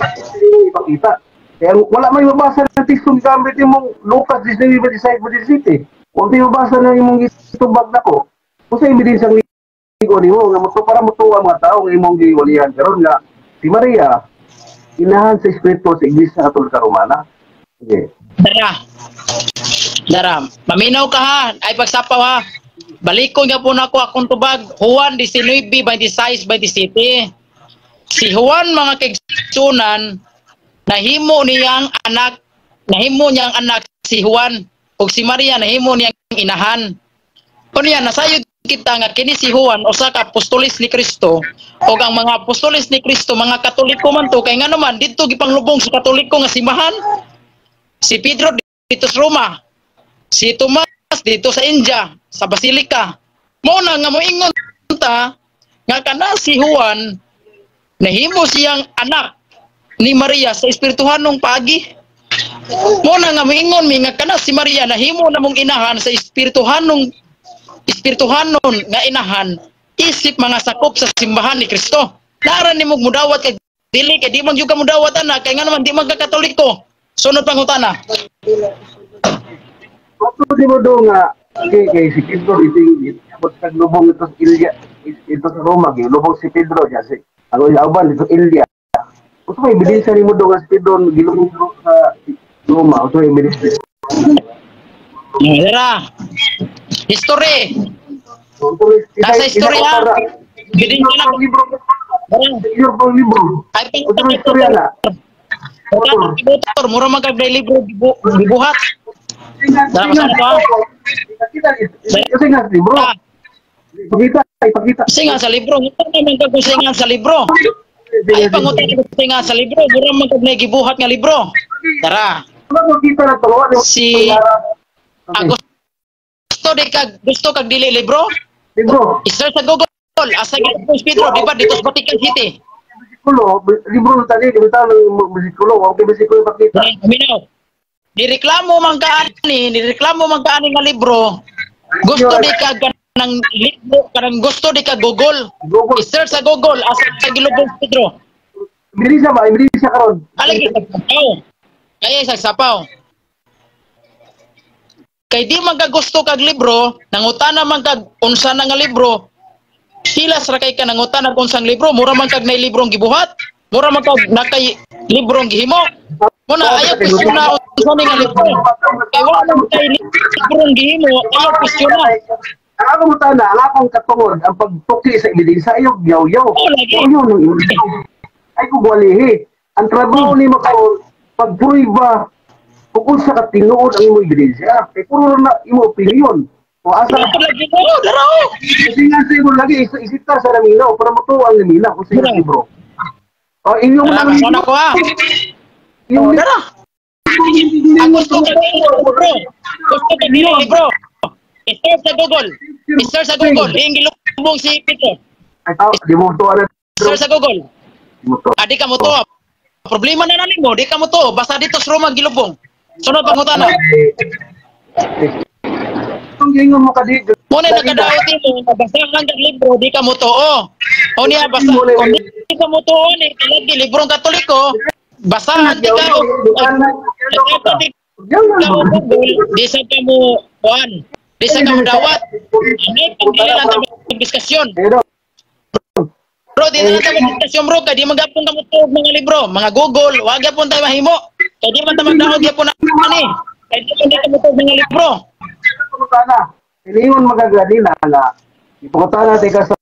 ipakita? Kaya wala may mabasa ng tekstong gamit imong Lucas 19:26-27. Wala may mabasa ng imong gitubag nako. Unsa ebidensya ang ligo nimo nga mo para motuwa ang mga tao nga imong giwalihan karon nga si Maria inahan sa espiritu sa Iglesia Katolika Romana? Sige. Dara. Dara, maminaw ka ha, ay pagsapaw ha. Balikon nga po nako akong tubag, Juan 19:26-27. Si Juan mga kaigsunan, nahimo niyang anak, nahimo niyang anak si Juan ug si Maria nahimo niyang inahan. Unya nasayod kita nga kini si Juan usa ka apostolis ni Kristo ug ang mga apostolis ni Kristo mga Katoliko man to kay ngano man didto gipanglubong sa Katoliko nga simbahan. Si Pedro dito sa Roma, si Tomas dito sa India, sa Basilica. Mao na nga moingon ta nga kana si Juan nahimo siyang anak ni Maria sa espirituhanong paagi. Mao na nga moingon mi nga kana si Maria nahimo na mong inahan sa espirituhanon nga inahan isip mga sakop sa simbahan ni Kristo. Naara nimo mudawat kay dili kay di man gyud ka mudawat ana kay ngano man di man ka Katoliko. Sunod pangutana. Ato di mo do nga kay si Pedro iting abot sa lubong ito sa Ilya ito sa Roma gilubong si Pedro diya si ang uban dito Ilya. Unsa may ebidensya nimo do nga si Pedro gilubong sa Roma? Unsa may ebidensya? Dara. History. Nasa istorya. Ebidensya na libro. Libro. Ay istorya na. Motor, mura man kag libro gibuhat. Dara masana pa. Kasi nga libro. Ipakita, ipakita. Kasi nga sa libro, ngutang naman kag nga sa libro. Ay pangutang kasi nga sa libro, mura man kag gibuhat nga libro. Tara. Si Gusto di kag gusto kag dili libro? Libro. I-search sa Google, asa gyud si Pedro, di ba dito sa Vatican City? Bersikulo, libro tadi di bitaw ng bersikulo, wa kay bersikulo pakita. Minaw. Nireklamo man ka ani, nireklamo man ka ani nga libro. Gusto di ka kanang libro, kanang gusto di ka Google. Google. I-search sa Google asa sa gilubong Pedro. Ibilisa ba? Ibilisa karon. Alagi sa sapaw. Kaya sa sapaw. Kay di man ka gusto kag libro, nangutana man kag unsa na nga libro. Hilas ra kay ka nangutana kung unsang libro, mura man kag nay librong gibuhat, mura man kag nakay librong gihimo. Muna ayaw question na unsa ni nga libro. Kay wala man kay librong gihimo, ayaw question na. Ang akong mutana, ang akong katungod, ang pagtuki sa ebidensya ayaw yaw-yaw. Oh, lagi. Yaw ng ebidensya. Ay kugwalihi. Ang trabaho ni makaon, pagpruiba kung unsa ka tinuod ang imong ebidensya. Kay puro na imo opinion. O asa ka Lagi mo, laro. Kasi nga sa imo lagi isita sa naminaw para matuwa ang naminaw kung sa Dara. libro. O inyong Dara, lang masana ko ha. Yung Dara. Ang gusto ka libro. Gusto ka libro. I-search sa Google. I-search sa Google. Diin gilubong si Pedro. Ay, tao, di mo tuwa na. I-search sa Google. Di mo tuwa. Ah, di ka mo tuwa. Problema na nimo, di ka mo tuwa. Basta dito sa Roma gilubong. Sunod pangutana. Kung ingon mo ka di, Muna nagkadaot mo, basahan kag libro, di ka mo tuo. O niya, basta, kung di ka mo tuo ni, lagi librong Katoliko, basahan di ka, di ka mo Google, di sa ka mo, kuan, di sa ka mo dawat. Ano, pagdili lang tayo mag-diskusyon. Bro, di na lang tayo mag-diskusyon, bro, kay di magapon ka mo tuo mga libro, mga Google, wag gyapon tayo mahimo. Kay di man ta magdaot gyapon na ani. Kay di man ka mo tuo mga libro. Pangutana. Ilingon magaganina nga ipangutana tayo ka sa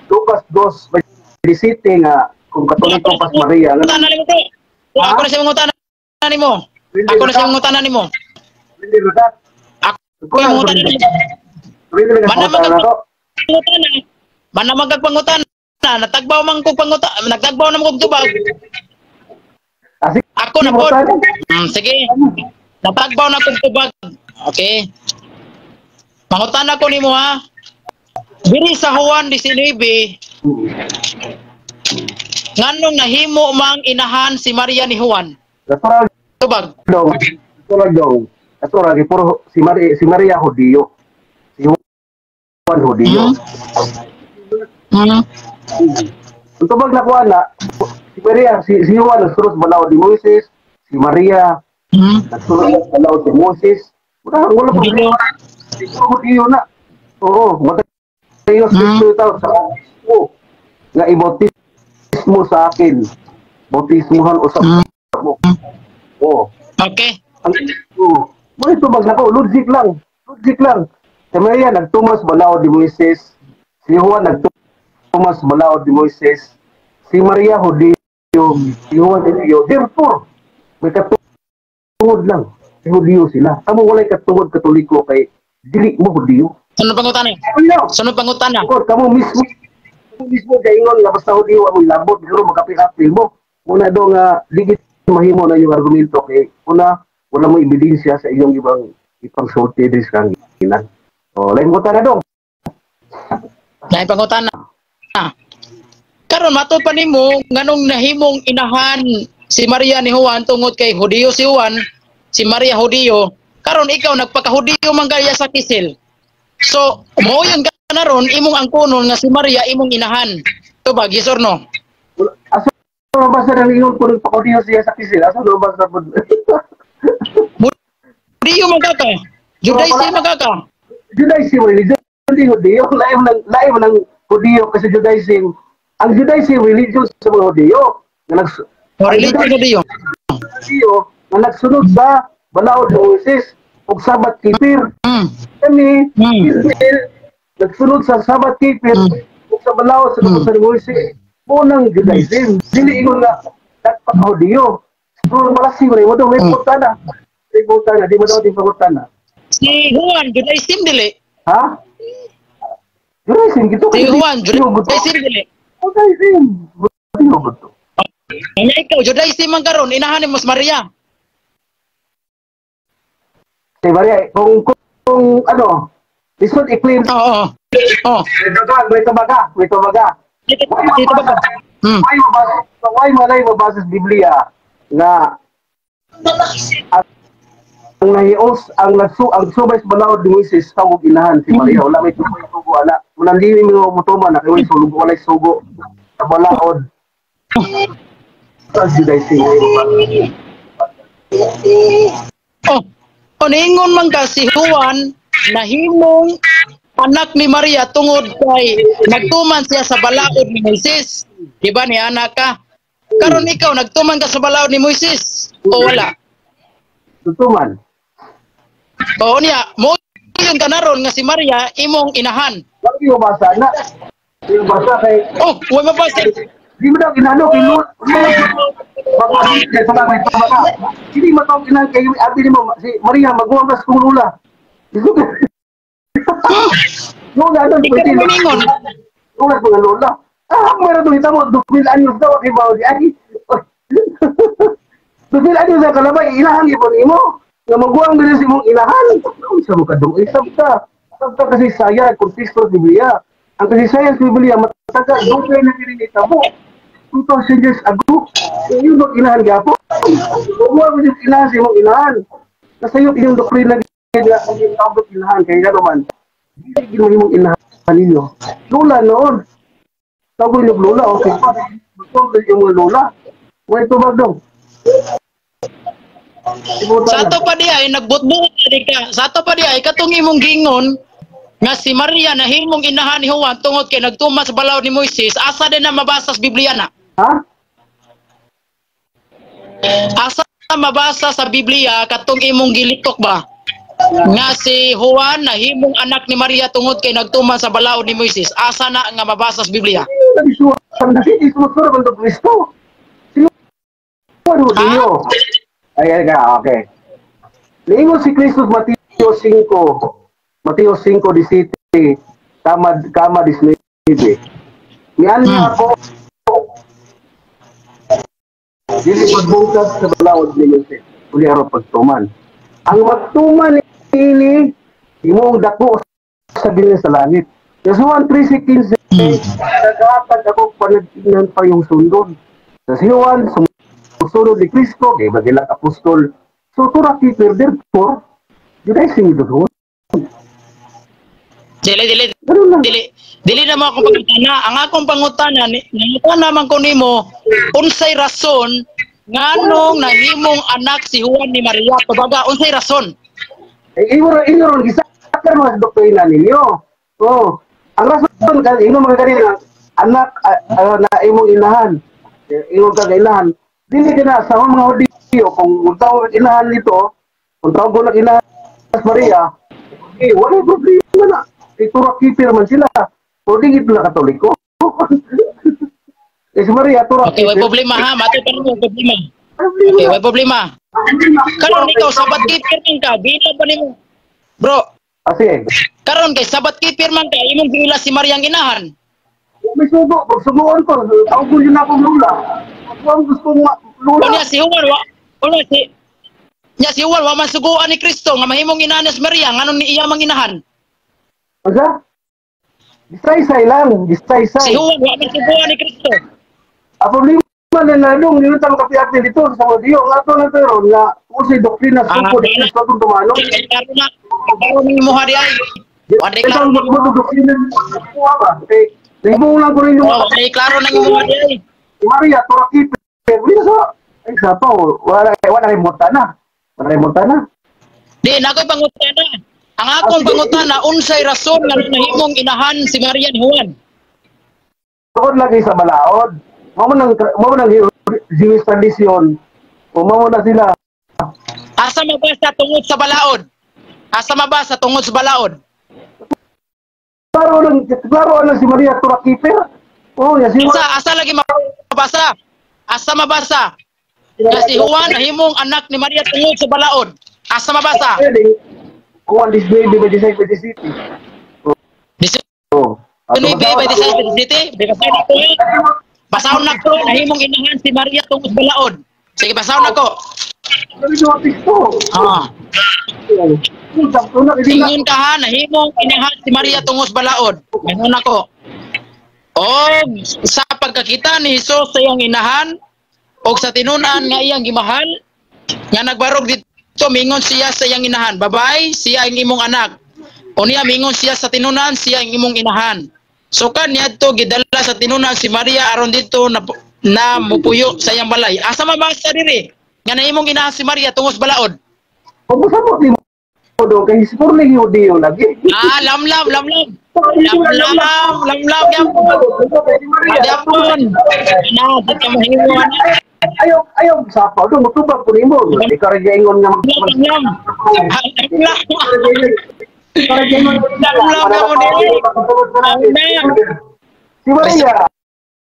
Lucas 2:27 nga kung Katoliko pas Maria. Pangutana nimo, bro. Ako na siya mangutana nimo. Ako na siya mangutana nimo. Ako yung mangutana nimo. Pangutana. Mana magkagpangutana. Natagbaw man kog pangutana, nagtagbaw na man kog tubag. Ako na po. Sige. Natagbaw na kog tubag. Okay. Mangutana ko nimo ha. Diri sa Juan 19, nganong nahimo mang inahan si Maria ni Juan? Natural Tubag. dong. Natural dong. Natural kay puro si Maria Hudiyo. Si Juan Hudiyo. Ang tubag na kuha na si Maria, si Juan nagsunod sa balaod ni Moises, si Maria nagsunod sa balaod ni Moises. Wala problema. Hudiyo na. Oo, Mateo 6:2 sa mo nga ibautismo sa akin. Bautismuhan usab mo. Oo. Okay. Ang mo ito bag nako, logic lang. Logic lang. Si Maria nagtumas balaod ni Moises, si Juan nagtumas balaod ni Moises, si Maria Hudiyo, si Juan Hudiyo. Therefore, may katungod lang. Si Hudiyo sila. Amo walay katungod Katoliko kay dili mo Hudiyo. Sunod pangutana. Sunod pangutana. Kamo mismo gaingon nga basta Hudiyo amoy labot pero makapi-apil mo. Una do nga ligit mahimo na yung argumento kay una wala mo ebidensya sa iyong ibang ipangsulti diri sa kanginan. O lain pangutana dong. Lain pangutana. Karon matud pa nimo nganong nahimong inahan si Maria ni Juan tungod kay Hudiyo si Juan, si Maria Hudiyo. Karon ikaw nagpakahudiyo man gaya sa kisil. So, moyon ka na ron imong angkonon nga si Maria imong inahan. Tubag, yes or no? Asa basta nang ingon ko nagpakahudiyo siya sa kisil? Asa no basta pud? Hudiyo man ka ka. Judaism man ka ka. Judaism religion di Hudiyo, lain man ang Hudiyo kasi Judaism. Ang Judaism religion sa mga Hudiyo nga religion Hudiyo. Hudiyo nga nagsunod sa balaod ni Moises ug Sabat keeper. Kami Israel nagsunod sa Sabat keeper ug sa balaod sa ni Moises. Unang Judaism dili ingon nga nagpakahudiyo. Siguro malasing rin mo do may putana. May putana di mo daw di putana. Si Juan Judaism dili. Ha? Judaism gito. Si Juan Judaism dili. Judaism. Hudiyo gito. Ano ikaw Judaism man karon inahan mo si Maria. Si Maria kung ano lisod i-claim. Oo. Oh. May tubaga, may tubaga. Why mabasa, why malay mabasa sa Biblia nga ang nahios ang nagsu ang subay sa balaod ni Moises tawag inahan si Maria? Wala may tugo sugo ana. Munang dili mo motuman na kay walay sugo, walay sugo sa balaod sa Judaism. Oh, oh, niingon man ka si Juan nahimong anak ni Maria tungod kay nagtuman siya sa balaod ni Moises. Di ba ni anak ka? Karon ikaw nagtuman ka sa balaod ni Moises o wala? Tutuman. Oo niya, mo yun ka naron nga si Maria imong inahan. Wala yung mabasa na. Yung basa kay Oh, way mabasa. Di mo daw inano kay Lord. Kay sa may tama ka. Hindi matawag inahan kay abi nimo si Maria maguwang kas kung lula. Lola ano Ikaw maningon. Lola mga lola. Ah, meron doon mo 2000 anyos daw kay bao di ay. 2000 anyos sa kalabay inahan ipon imo. Nga maguwang dili si imong inahan. Unsa mo kadung sabta. Sabta kasi saya konteksto sa Biblia. Ang kasaysayan sa Biblia matagal dugay na diri nitabo. 2000 years ago. Iyo ba inahan gyapon? Maguwang dili inahan sa imong inahan. Nasayop inyong doktrina nga ang tawag inahan kay ngano man. Dili gid mo imong inahan ninyo. Lola noon. Tawag niyo lola, okay pa. Magtawag yung mga lola. Way tubag dong. Sa ato pa di ay nagbutbuot di ka. Sa ato pa di ay katong imong gingon nga si Maria nahimong inahan ni Juan tungod kay nagtuman sa balaod ni Moises, asa din na mabasa sa Biblia na? Ha? Asa mabasa sa Biblia katong imong gilitok ba? Nga si Juan nahimong anak ni Maria tungod kay nagtuman sa balaod ni Moises. Asa na nga mabasa sa Biblia? Ay, ay, okay. Niingon si Kristo Mateo 5, Mateo 5:17, kama kama 19. Niyan niya ako dili pagbungkag sa balaod ni Moises, uli aron pagtuman. Ang magtuman ini imong dako sa bilin sa langit. Sa Juan 3:15, naghatag ako panagtingnan pa yung sundon. Sa Juan, sumusunod ni Kristo, kay bagilang apostol. So, Torah keeper, therefore, Judaism ito doon. Dili, dili, dili, dili na mo akong pangutana. Ang akong pangutana, nangutana man ko nimo, unsay rason nganong nahimong anak si Juan ni Maria? Kumbaga, unsay rason? Eh, imo ron gisakar mo sa doktrina ninyo. Oh, ang rason kasi imo mga kanina anak na imong inahan. Imong kag inahan. Dili ka na sa mga Hudiyo kung tawag inahan nito, kung tawag ko lang inahan sa Maria, eh wala problema na. Kay Torah keeper man sila. O di gid na Katoliko. Eh si Maria Torah Okay, way keeper. Problema ha, mato pa rin problema. Okay, way problema. Karon ikaw Sabbath keeper man ka, giila ba nimo? Bro, Ah, sige. Karon kay Sabbath keeper man ka, imong giila si Maria ang inahan. May sugo, pag suguan ko, tawag ko yun akong lula. Ako ang gusto kong lula. Unya si Juan wa unya si Nya si Juan wa man suguan ni Kristo nga mahimong inahan si Maria, nganong ni iya mang inahan? Asa? Gisaysay lang, gisaysay. Si Juan wa man suguan ni Kristo. Ang problema na nanong, hindi tayo makapiatin dito sa mga Diyo. Ang ato lang pero nga, kung si doktrina suko ni Kristo itong tumano. Klaro na, klaro ni mo di ay. Wa di Ito klaro ang ni mo. doktrina kuha ba? Eh, nahibuong lang ko rin yung Oh, di klaro nang imo di ay. Maria, Torah keeper. Hindi sa, ay sa to, wala, wala kay Montana. Wala kay Montana. Di na ako'y pangutana. Ang akong pangutana, unsay rason nga nahimong inahan si Maria ni Juan? Tungod lagi sa balaod. Mao nang Jewish tradition. O mao na sila. Asa mabasa tungod sa balaod? Asa mabasa tungod sa balaod? Klaro lang si Maria Torah keeper. Oh, ya si Asa asa lagi mabasa? Asa mabasa? Nga si Juan nahimong anak ni Maria tungod sa balaod. Asa mabasa? Juan this baby by the side by the city. Oh. 19 by the side of the city. Basahon ako. Basahon na ko nahimong inahan si Maria tungod sa balaod. Sige, basahon ako. Ah. Ingon ka ha, nahimong inahan si Maria tungod sa balaod. Ganun ako. Og sa pagkakita ni Hesus sa iyang inahan og sa tinun-an nga iyang gimahal nga nagbarog didto, mingon siya sa iyang inahan, "Babay, siya ang imong anak." Unya mingon siya sa tinun-an, "Siya ang imong inahan." So kan niadto gidala sa tinun-an si Maria aron didto na mupuyo sa iyang balay. Asa mabasa diri nga nahimong inahan si Maria tungos balaod? Kung mo di mo do kay siguro ni Hudiyo lagi. Ah, lamlam, lamlam. Lamlam, lamlam gyapon. Gyapon. Na, di ka mahimo ana. Ayaw, ayaw sapaw do mutubag po nimo. Ikaw ra gaingon nga mag Lamlam. Lamlam. Ikaw ra gaingon. Lamlam na mo dili. Si Maria,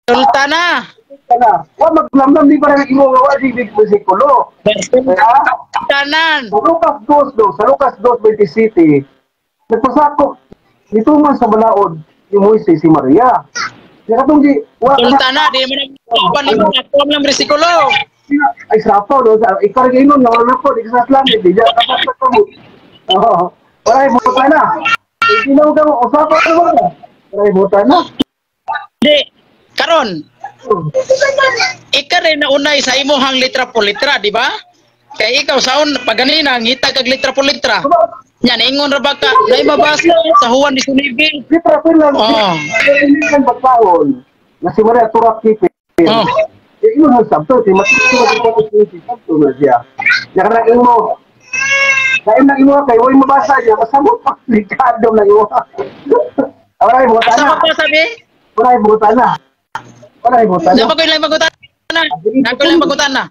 Sultana. Kana, wa maglamlam di para imo nga wa di big bersikulo. Tanan. Sa Lucas 2 do, sa Lucas 2:27, nagpasakop nituman sa balaod ni Moises si Maria. Kaya katong di wa Sultana, di mo na pa nimo ato lang bersikulo. Ay sapaw do sa ikaw ra gaingon nga wala ko di ka sa langit di ka sa mo. Oo. Wala buta na. Hindi na ka usapan mo ba? Wala buta na. Di karon ika rin na unay sa imuhang litra po litra, di ba? Kay ikaw saon paganina ngita kag litra po litra. Nya ingon ra ba ka nay mabasa sa Juan 19? Litra po lang. Oo. Hindi kan bagkaon na si Maria Torah keeper. Oh. Eh, yun ang sabto, si Matthew sabto na siya. Nakarang imo. Kain na imo kay way mabasa niya, masabot pa likado na imo. Wala buta Asa na. mabasa be? Wala buta na. Wala buta na. Napa ko lang magutana. Nako lang magutana.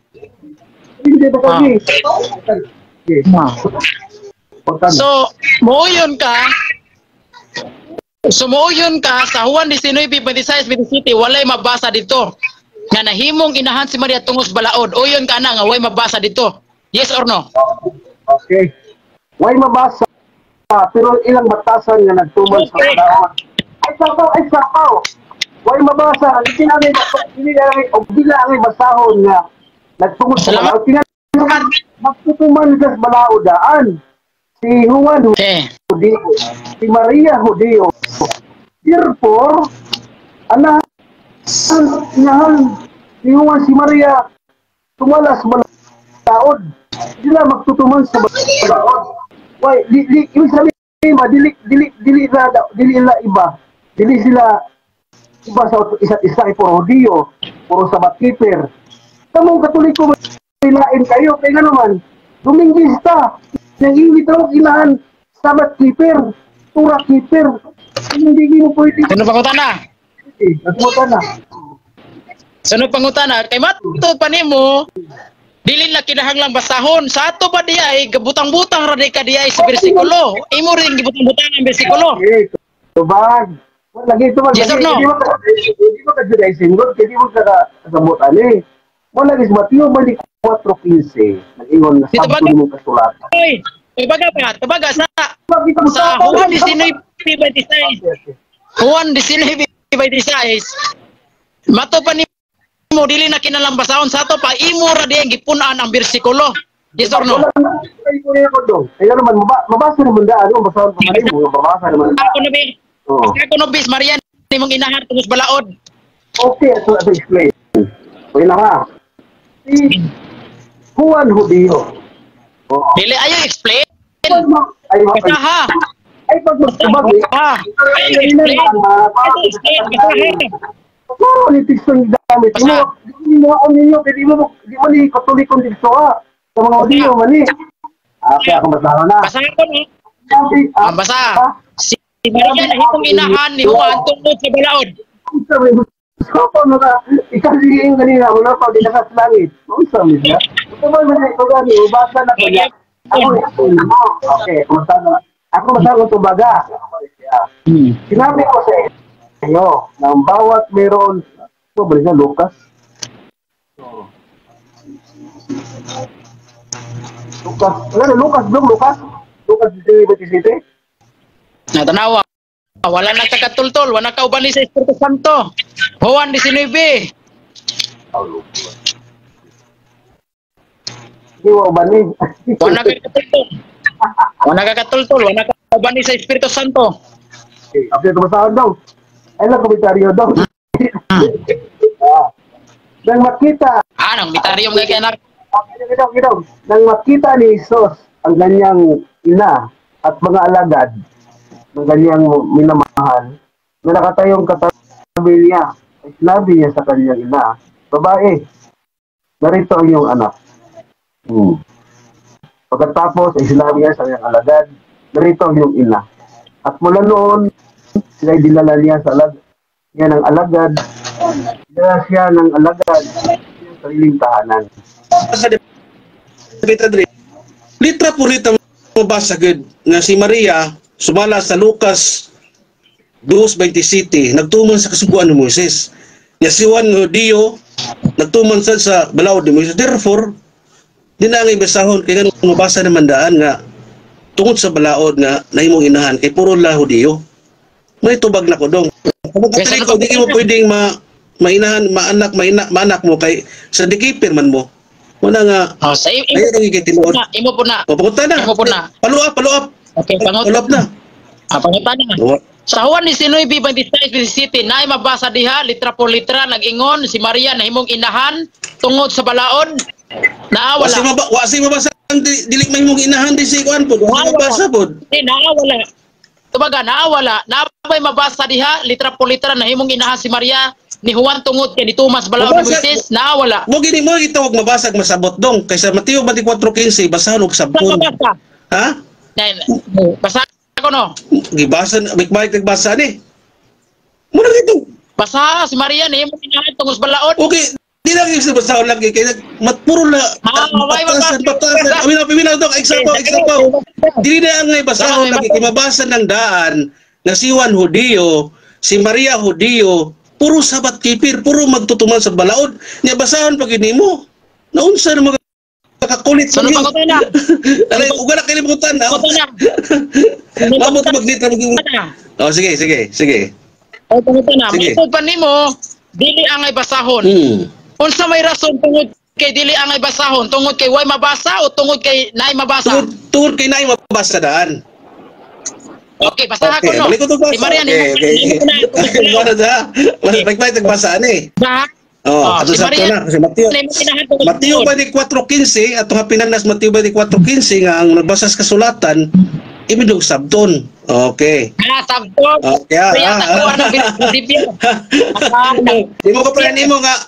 Hindi ba kami? Okay. Buta na. So, muuyon ka. So, muuyon ka sa Juan 19, 26, 27, walay mabasa dito nga nahimong inahan si Maria tungos balaod. Uyon ka na nga walay mabasa dito. Yes or no? Okay. Way mabasa pero ilang batasan nga nagtuman sa balaod. Ay sapaw, ay sapaw. Way mabasa, hindi namin hindi namin og dila ang basahon nga nagtungod sa Salamat. balaod. Tinatawag magtutuman sa balaod daan. Si Juan Hudiyo, si Maria Hudiyo. Therefore, anahan inahan si Juan, si Maria tumalas balaod. Sila magtutuman sa balaod. Why, di, di, ibig sabihin ba, dili, dili, dili na, dili na iba. Dili sila iba sa isa't isa kay puro Hudiyo, puro Sabbath keeper. Kamong Katoliko lain kayo, kaya nga naman, Dominguista, nang ingit raw inahan Sabbath keeper, Torah keeper. Hindi mo pwede. Sunod pangutana. Nagmuta na. Sunod pangutana kay matto pa nimo dili na kinahanglang basahon sa ato pa di ay gabutang-butang ra di ka di ay sa bersikulo. Imo rin gibutang-butang ang bersikulo. Okay, tubag. Wala lagi tubag. Yes or no? Hindi mo ka Judaism, God, hindi mo ka kasabot ani. Wala lagi sa Mateo 24:15. Nag-ingon na Dito sabto ba- mo kasulatan. Oy, tubaga pa, tubaga sa Juan 19:26. Juan 19:26. Mato pa nimo dili na kinalang basahon sa ato pa imo ra di ang gipun-an ang bersikulo. Yes or no? Wala na, ay, kuya ko dong. Kaya naman, mabasa naman daan, ano, basahon pa man mo, mabasa naman. Ako na bi. Oo. Ako no bis Maria nimong inahan tungos balaod. Okay, ito explain. Okay na ha. Si Juan Hudiyo. Oo. Dili ayo explain. Ay, ay, Basaha. ay, pag magtubag, eh. Ah, ayo explain. Ayo explain. Basaha. Klaro ni teksto ni gamit. Basta. Mo, mo ninyo, di mo, di mo ni Katolikong teksto ha. Sa mga Hudiyo, mali. Ah, kaya ako basahan na. Basaha ko no. Sabi, Ah, basa. Si Maria nahimong inahan ni Juan tungod sa balaod. Unsa may gusto na ka, ikaw sige yung kanina, wala pa, di nasa langit. Unsa may siya? Ito ba man ito gani, ubasa na ko niya. Ako, okay, kumusta na? Ako basta ko tumbaga. Sinabi ko sa inyo, na ang bawat meron, ito ba siya, Lucas? So, Lucas, ano, Lucas, Blong, Lucas? Lucas, 17? Natanawa. Wala na kakatultol, wala ka uban ni sa Espiritu Santo. Juan 19. Di wa uban ni. Wala ka katultol. Wala ka katultol, wala ka uban ni sa Espiritu Santo. Okay, update ko basahan daw. Ay lang komentaryo daw. Nang makita Anong mitarium kay anak? Gidong, gidong. Nang makita ni Jesus ang kanyang ina at mga alagad ng kanyang minamahal na nakatayong katabi niya, ay sinabi niya sa kanyang ina, "Babae, narito ang iyong anak." Pagkatapos ay sinabi niya sa kanyang alagad, "Narito ang iyong ina." At mula noon, sila ay dinala niya sa alag niya ng alagad, dinala siya ng alagad sa sariling tahanan. Sa diri litra po rita mabasa gud nga si Maria sumala sa Lucas 2:27 nagtuman sa kasuguan ni Moises. Nga si Juan Hudiyo nagtuman sa balaod ni Moises. Therefore, di na ang ibasahon kay ganun mabasa naman daan nga tungod sa balaod nga nahimong inahan kay puro la Hudiyo. May tubag na ko dong. Kung Katoliko, di mo pwedeng mainahan, maanak, maina, maanak mo kay sa dikipir man mo. Muna nga, Oh, sa imo ay kay tinuod. Na, imo po na. O, papunta na. Imo po na. Follow up, follow up. Okay, pangut. Follow up na. Ah, pangutan na. Sa Juan 19:26-27, naay mabasa diha, litra por litra, nag-ingon si Maria nahimong inahan tungod sa balaod. Naa wala. Wasi mabasa ang dili mahimong inahan di si kuan pod. Wasi mabasa pod. Di naa wala. Tubaga naa wala. Naa bay mabasa diha litra por litra nahimong inahan si Maria ni Juan tungod kay nitumas balaod ni Moises? Naa wala. Mo gini mo gitawag mabasag masabot dong kaysa Mateo 24:15 basahan og sabton. Mabasa. Ha? Basa ko no. Gibasa balik nagbasa ni. Muna gito. Basa si Maria nahimong inahan tungod sa balaod. Okay, di lang yung basahon lang kay matpuro la patasan patasan. Awin na dong, example example. Dili na ang basahon lagi kay mabasa ng daan nga si Juan Hudiyo, si Maria Hudiyo, puro sabat kipir, puro magtutuman sa balaod. Nya basahon pag nimo. Naunsa na mga kakakulit sa inyo. Aray, uga na kalimutan na. Mabot maglitra mag. Oh, sige, sige, sige. O pangutan na. Matod pa nimo, dili angay basahon. Unsa may rason tungod kay dili angay basahon? Tungod kay way mabasa o tungod kay naay mabasa? Tungod kay naay mabasa daan. Okay, basahan ko no. Balik ko to. Si Maria ni. Okay. Wala da. Wala balik nagbasa ani. Oh, si Maria na, si Mateo. Mateo 24:15 ato nga pinanas Mateo 24:15 nga ang nagbasa sa kasulatan ibig sabton. Okay. Ah, sabton. Okay. Di mo ko pala nimo nga.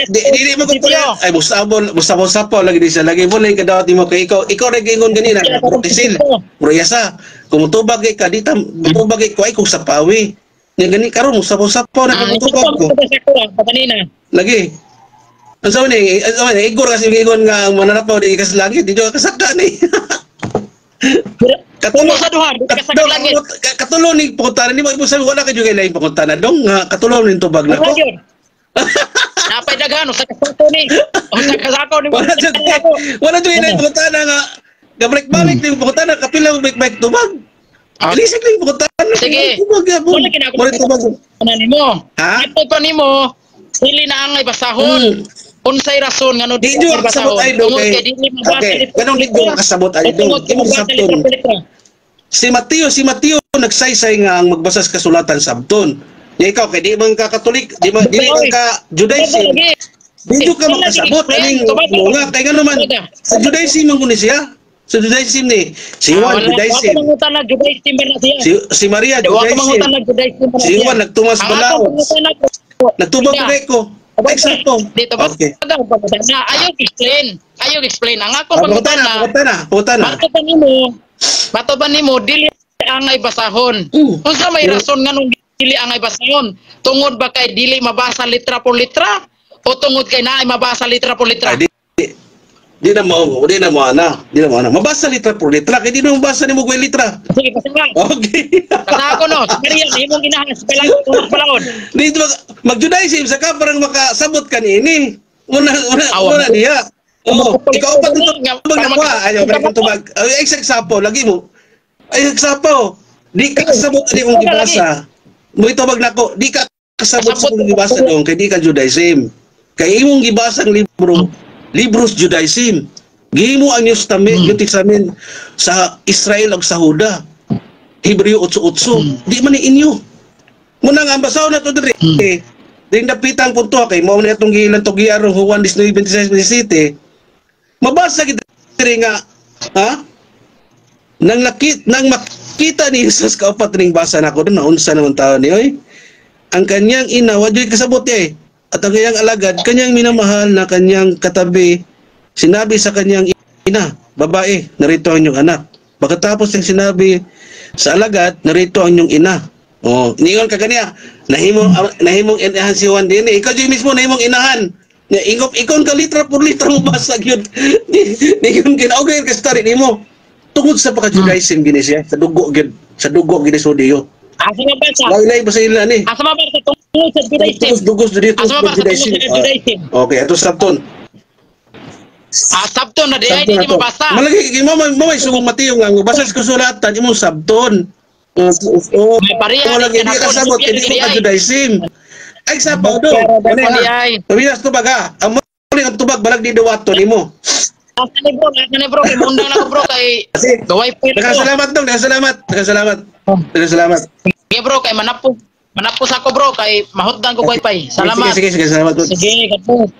Di mo ko pala. Ay busabol, busabol sapo lagi di siya lagi boleh kadawat nimo kay ikaw ra gingon ganina protisil. Proyasa. Kung mutubag ka di ta mutubag ko ay kung sapawi. Nya gani karon musabol sapo na kung mutubag ko. Lagi. Unsa man ni? Unsa man igor kasi ingon nga ang mananapaw di ka sa langit, di ka kasaka ni. Katulo sa duha, di ka sa langit. Katulo ni pangutana nimo, ibig sabihin wala kay laing pangutana dong, katulo ning tubag nako. Napay daghan usa ka sako ni. Usa ka sako ni. Wala jud laing pangutana nga gabalik-balik ning pangutana kapila balik-balik tubag. Lisik ning pangutana. Sige. Wala tubag. Ana nimo. Ha? Ito pa nimo, dili na angay basahon. Unsay rason ngano di jud kasabot ay dong kay okay, ganong di jud kasabot ay dong. Si Mateo nagsaysay nga ang magbasa sa kasulatan sabton. Nya ikaw kay di man ka Katolik, di man dili man ka Judaism. Di jud ka makasabot aning mga kay ngano man sa Judaism man kuno siya. Sa Judaism ni si Juan Judaism. Si Maria Judaism. Si Juan nagtumas balaod. Nagtubag ko. Eksakto. Dito ba? Okay. Ayaw explain. Ayaw explain. Ang ako pangutana. Pangutana. Bato ba nimo dili angay basahon? Unsa may rason nganong dili angay basahon? Tungod ba kay dili mabasa litra por litra o tungod kay naay mabasa litra por litra? Di na mo, di na mo ana, di na mo ana. Mabasa litra por litra kay di na mabasa nimo gway litra. Sige, basa. Okay. Basa ko no. Maria imong ginahan sa balaod. Dito mag-Judaism sa ka parang makasabot ka niini. Una una diya. Oh, ikaw pa dito magnakuha. Ayaw ka tubag. Ay example lagi mo. Ay example. Di ka kasabot ani kung gibasa. Mo itubag nako, di ka kasabot sa kung gibasa dong kay di ka Judaism. Kay imong gibasa ang libro, Libros Judaism. Gihimo ang New Testament, New Testament sa Israel ug sa Huda. Hebreo 8:8. Di man ni inyo. Muna nga ang basahon nato diri. Ding dapitang punto kay mao ni atong gilan aron Juan 19, 26, 27. Mabasa gid diri nga ha? Nang makita ni Jesus kaupat ning basa nako doon, naunsa naman tao ni oy. Ang kanyang ina wa jud kasabot eh. At ang kanyang alagad, kanyang minamahal na kanyang katabi, sinabi sa kanyang ina, "Babae, narito ang inyong anak." Pagkatapos ng sinabi sa alagad, "Narito ang inyong ina." Oh, niingon ka kaniya, nahimong inahan si Juan din. Ikaw jud mismo nahimong inahan. Nya ingop ikon ka litra por litra mo basa gyud. Ningon kinaugay ka story nimo. Tungod sa pagka-Judaism gini siya, sa dugo gyud, sa dugo gini sa Hudiyo. Asa mabasa? Lain ba sa ila ni? Asa mabasa tungod sa Judaism? Dugos dugos dito Asa mabasa tungod sa Judaism? Okay, ato sabton. Ah, sabton na di ay di mabasa. Malagi kay mo may sugong Mateo nga basa sa kasulatan imong sabton. Oh, May pareha oh, lagi ni di ka sabot kay di ko ka Judaism. Ay sa pa do. Ay. Tuminas tubag ha. Ang mo ang tubag balag di dawaton nimo. Asa ni bro, asa ni bro, kay mundang na ko bro kay Kasi wifi ko. Salamat dong, salamat. Salamat. Salamat. Sige bro, kay manapos. Manapos ako bro kay mahutdan ko wifi. Salamat. Sige, sige, sige, salamat. Sige, kapo.